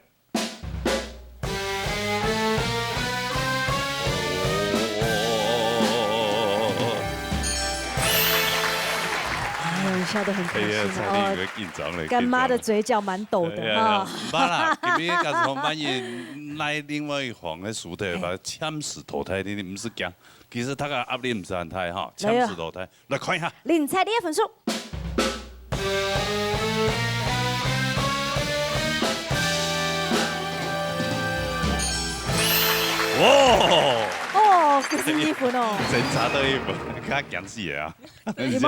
哎呦，笑得很開心哦。哎呀，采麗有點緊張了，乾媽的嘴角蠻抖的哈。緊張了。哎呀，毋怕啦，今日假使紅白人來另外一 黃个輸忒，嘿。把暫時淘汰，你，你毋使驚。其實佢个壓力毋係很大哈，來啊。暫時淘汰。來看一下。林采麗个分數。哇！哦，九十二分哦。真差到一分，佢驚死啊！有無？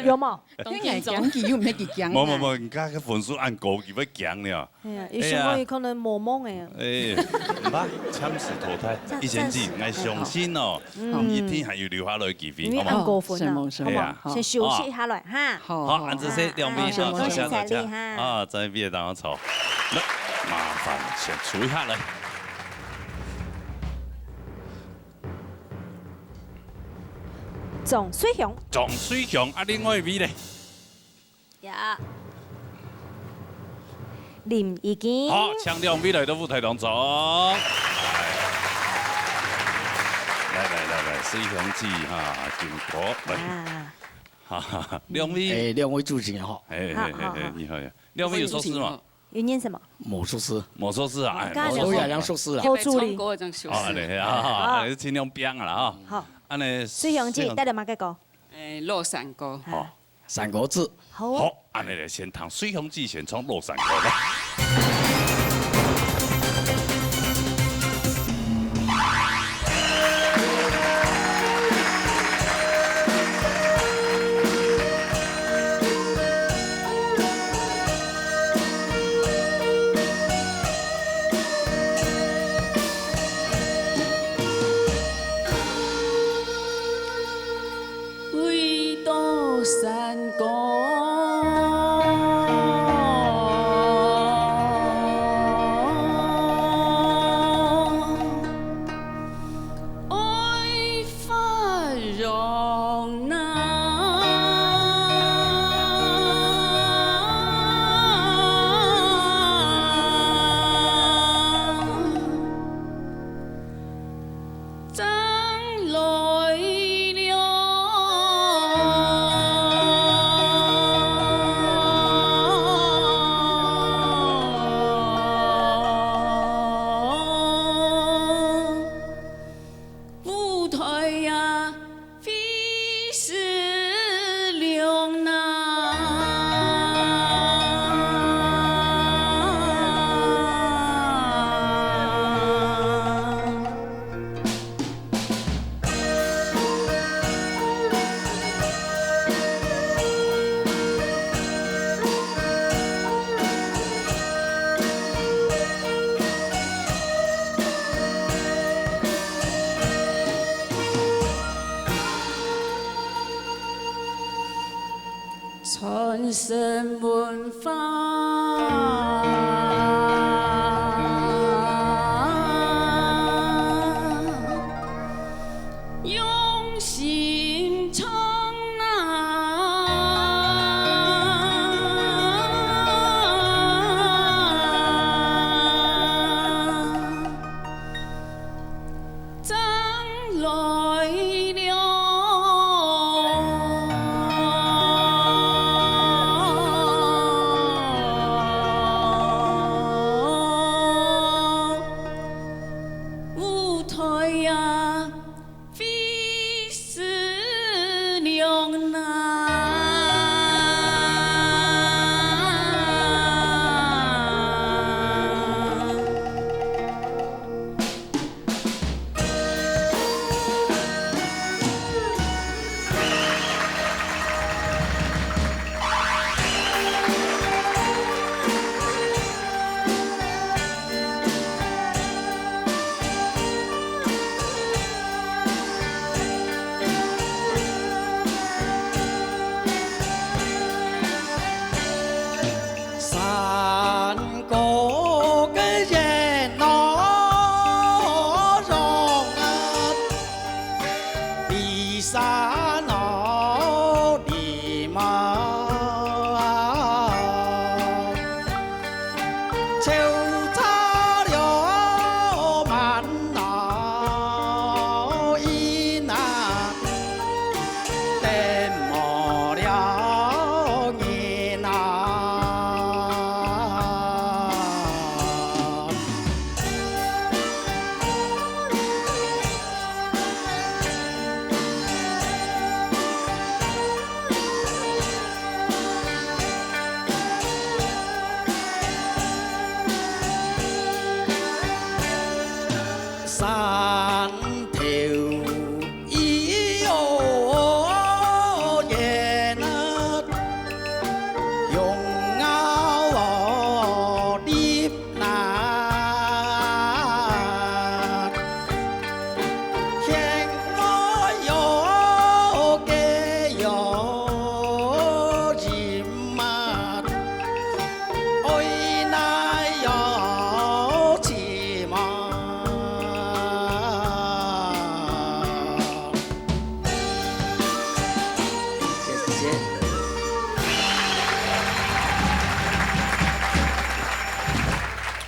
有無？當緊張。你驚佢又毋係佢驚啊。無，無，無，你看佢分數恁高，佢會驚了。 哎呀，有想講有可能茫茫的啊。哎，毋怕，暫時淘汰。暫，一仙姐，暫時。𠊎相信哦，嗯。你一定還有留下來个機會，因為好無？恁過分啊。哦，是無，是無，哎呀。好。先休息一下來，哈。好，好，好，恁仔細，兩位，好，好，多謝大家。先生，請坐。啊，在位當中坐。來，麻煩先坐一下來。張瑞香。張瑞香啊，另外一位咧？呀。林怡君。好，請兩位來到舞台當中。來，來，來，來，瑞香姐哈，經過，來。啊。哈哈哈，兩位。哎，兩位主持人好。哎，哎，哎，好，好，哎，好。你好呀。兩位有熟識嗎？有念什麼？無熟識。無熟識啊，哎，剛剛有無熟識。有兩熟識啊。好助理。唱歌个正熟識。哦，安尼啊，啊。安尼盡量拼啊啦哈。好。安尼，瑞香姐，瑞香帶來麼个歌？哎，《落山歌》。好。《山歌子》。好哦。好，安尼來先聽瑞香姐先唱《落山歌》吧。 为到山歌。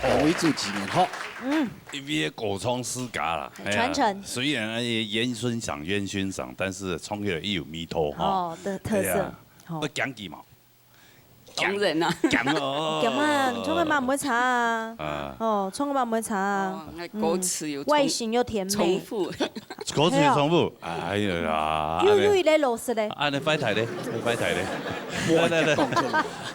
哦，為主紀念，好。嗯。因為歌唱世家啦，哎呀，傳承。雖然，哎，煙燻賞，煙燻賞，但是唱起來也有味道哈。哦，的特色。哎呀，好。要講幾毛？當然啦。講哦。講嘛，你唱个嘛毋會差啊。啊。哦，唱个嘛毋會差啊。哦，那歌詞有重-嗯，外形又甜美。重複。歌詞有重複？哎呀，又，又一個老師嘞。啊，你壞態咧，壞態咧。來，來，來，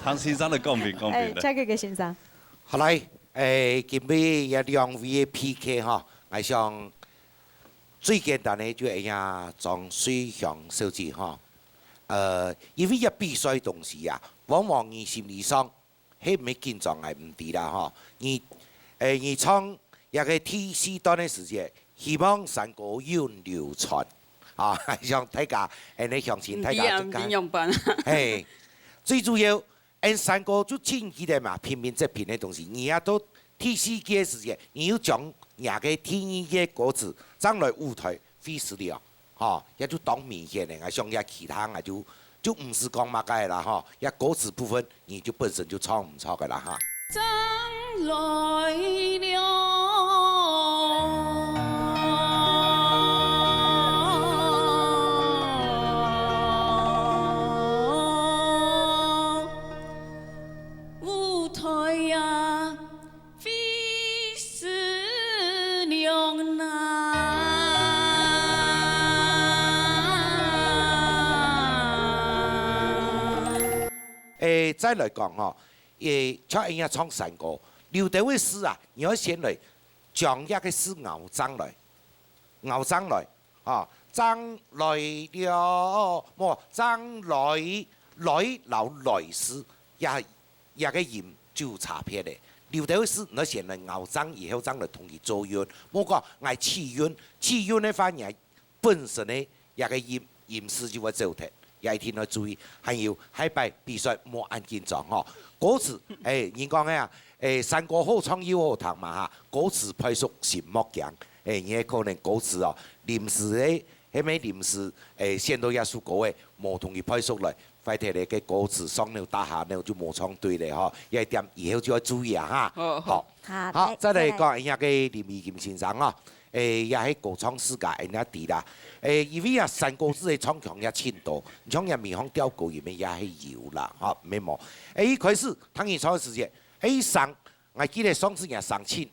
唐先生來公平，公平的。哎，嫁給給先生。 好來，誒，今晡日這兩位个P K吼，𠊎想最簡單个就係呀張瑞香小姐吼。呃，因為這比賽東西啊，往往你心理上係毋係緊張，𠊎毋知啦吼。你，誒，你唱這個第四段个時節，希望山歌韻流傳啊，像大家，誒，你相信大家就該，毋知啊，毋知仰般。嘿，最主要 𫣆山歌就盡記得嘛，平平䆀平个東西。你也到第四句个時節，你又將若个第二句个歌詞，正來舞臺會死了，吼，也就當明顯个。𠊎想也其他𠊎就，就毋使講麼个啦，吼，也歌詞部分你就本身就唱毋著个啦，哈。正來了。 舞臺呀，會死了吶。誒，再來講吼，誒，像𫣆這唱山歌，有兜个字啊，你愛先來將這个字拗正來，拗正來。 啊，正來了，無，正來，來摎來時，這，這个音就有差別咧。有兜个字，你愛先來拗正，以後正來同佢做韻。無講，𠊎起韻，起韻个話，你本身个這个音，音勢就會走忒，也一定愛注意。還有，下擺比賽莫恁緊張吼。歌詞，誒，人講个啊，誒，山歌好唱又好聽嘛哈，歌詞背熟心莫驚。 誒，你个可能歌詞哦，臨時个，係無臨時，誒，選到這首歌个，無同佢背熟來，壞忒咧，該歌詞上腦打下腦就無唱對咧吼，這一點以後就愛注意啊哈。好，好。好，好，再來講，再來。𫣆這个林怡吟先生啊，誒，也係歌唱世家，𫣆也知啦。誒，因為啊，山歌字个唱腔也盡多，你像這梅花調高音个也係有啦，吼，毋係無。誒，一開始，聽佢唱个時節，誒，聲，𠊎記得上次也聲盡，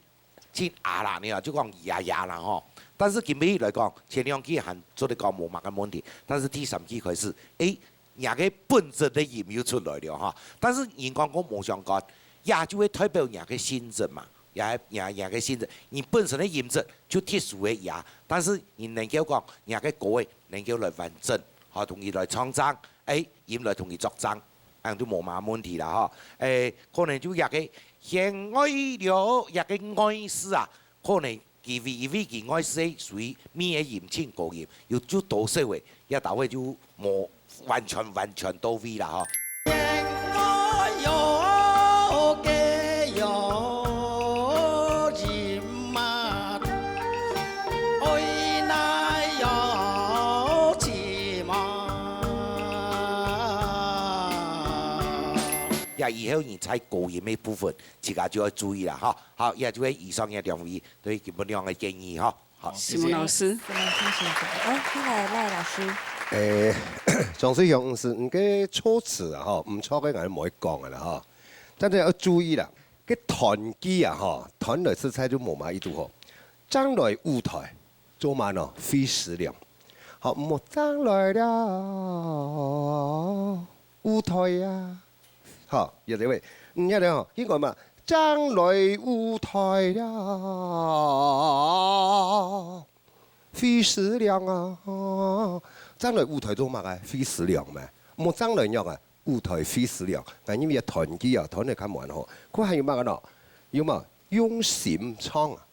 盡啞啦，你啊，就講啞啞啦吼。但是今晡日來講，前兩句還做得講無麼个問題，但是第三句開始，誒，若个本質个音又出來了哈。但是人講講無相干，也就會代表若个性質嘛，也，也，若个性質，你本身个音質就特殊个啞，但是你能夠講若个歌个能夠來完整，吼，同佢來唱正，誒，音來同佢作正。 恁就無麼問題啦吼。誒，可能就這个先愛了，這个愛字啊，可能佢為，因為佢愛字个屬於尾个音盡高音，又就多少个，這兜个就無完全，完全到位啦吼。這以後你在高音个部分，自家就愛注意啦，吼。好，這就係以上這兩位對今晡日个建議，吼。好，謝謝。沈老師。沈老師先生。哦，再來，賴老師。誒，張瑞香女士，你个措辭啊，吼，毋著个，𠊎就無愛講个啦，吼。但是愛注意啦， 該斷句啊，吼，斷來實在就無麼意思吼。正來舞臺，做麼呢？會死了。好，莫正來了，舞臺啊。好，有這位，嗯，有這吼，英文嘛，正來舞臺了，會死了啊。正來舞臺做麼个？會死了咩？莫正來了啊。 舞臺會死了，𠊎認為斷句啊，斷來較無恁好。佢還有麼个呢？有無？用心唱啊，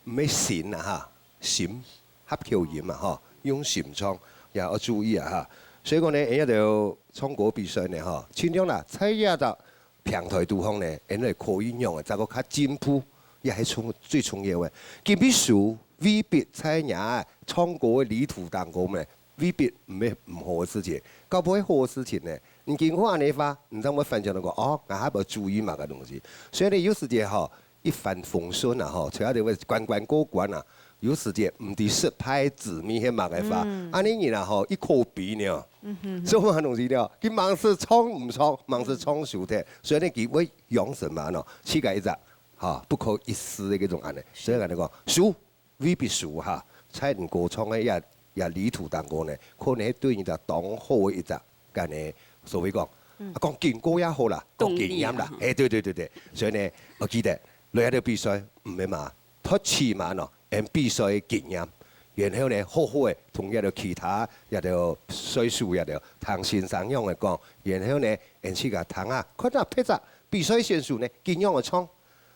毋係心啊哈，心合口音啊哈，用心唱也愛注意啊哈。所以講呢，𫣆兜唱歌比賽呢哈，盡量啦，在這隻平臺肚項呢，𫣆兜可以用个，再過較進步，也係重，最重要个。今晡日未必在若唱歌个旅途當中呢， 未必毋係毋好个事情，搞不好係好个事情呢。你經過恁樣个話，你正會反省到講，哦，𠊎還無注意麼个東西。所以呢，有時節吼，一帆風順啊，吼，就係會關關過關啊。有時節毋知失敗滋味係麼个話，嗯。恁呢人啊，吼，一口鼻呢，嗯哼。所以麼東西呢，佢猛係唱毋唱，猛係唱輸忒，所以呢，佢會養成嘛，喏，自家一隻，哈，不可一世个這種恁呢。所以恁呢講，輸未必輸哈，在你歌唱个也也旅途當中呢，可能係對你个當好个一隻，恁呢所謂講，嗯。啊，講經過也好啦，講經驗啦，動力啊。嘿，對對對對，所以呢，我記得來這个比賽，毋係嘛，讀起嘛喏，𠊎比賽个經驗，然後呢，好好个同這个其他這个選手這个聽先生樣个講，然後呢，𠊎自家聽啊，看啊，別隻比賽選手呢，經驗个唱，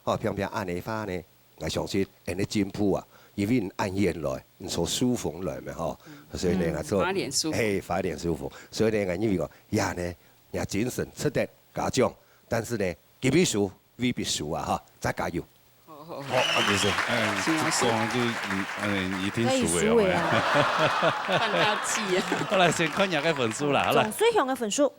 吼，平平恁呢話呢，𠊎相信𠊎个進步啊，因為你恁遠來，你坐順風來嘛吼，所以呢，嗯，𠊎坐，花蓮順風。嘿，花蓮順風，所以呢，𠊎認為講，呀呢，也精神值得嘉獎，但是呢，今日輸 未必輸啊，哈，再加油。好，好，好。好，啊，就是，嗯，請老師。講就，嗯，嗯，一定輸个，可以輸个啊。有無？放大器啊。好，來，先看一下个分數啦，好，來。總最後个分數。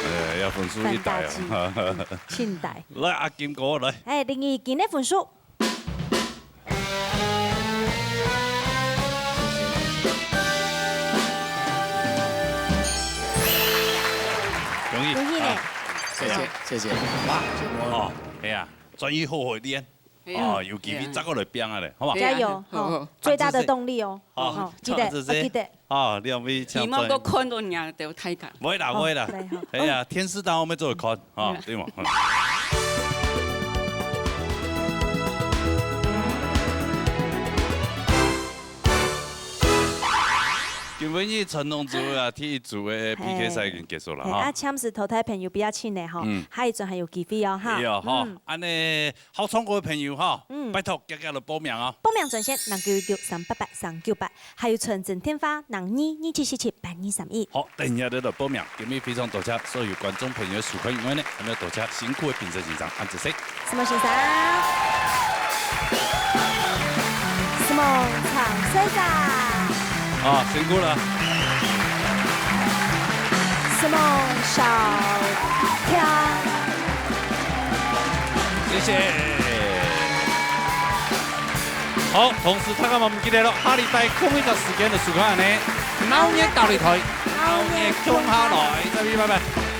哎，要分數一大哦。放大器，嗯，清代。來，阿金哥，來。哎，林義金个分數。 恭喜。恭喜呢。啊，謝謝，謝謝。哇，哦，哎呀，專業好好練。哎呀，哦，有機會再過來拚啊咧，好不好？加油，好，好。吼，最大的動力哦。好，好，記得，好，謝謝。記得。哦，兩位請轉。希望都看到你啊，都太感。不會啦，好，不會啦。來，好。哎呀，電視當中我們做得看，哈，嗯。對嘛？嗯。 今晡日傳統組啊，第一組个P K賽已經結束了哈。嘿，啊，暫時淘汰朋友不要緊个吼，嗯。下一轉還有機會哦哈。係哦，吼，嗯。恁呢好唱歌个朋友哈，嗯。拜託，遽遽來報名哦。報名專線：零九一九三八八三九八，還有傳真電話：零二二七四七八二三一。好，等一下就來報名。今日非常多謝所有觀眾朋友个收看以外呢，還要多謝辛苦个評審先生，恁仔細。 什麼先生？什麼唱先生？啊，辛苦了。什麼小天？謝謝。好，同時大家嘛毋記得咯，下禮拜同一個時間就收看呢，鬧熱大擂台，鬧熱共下來，再見，拜拜。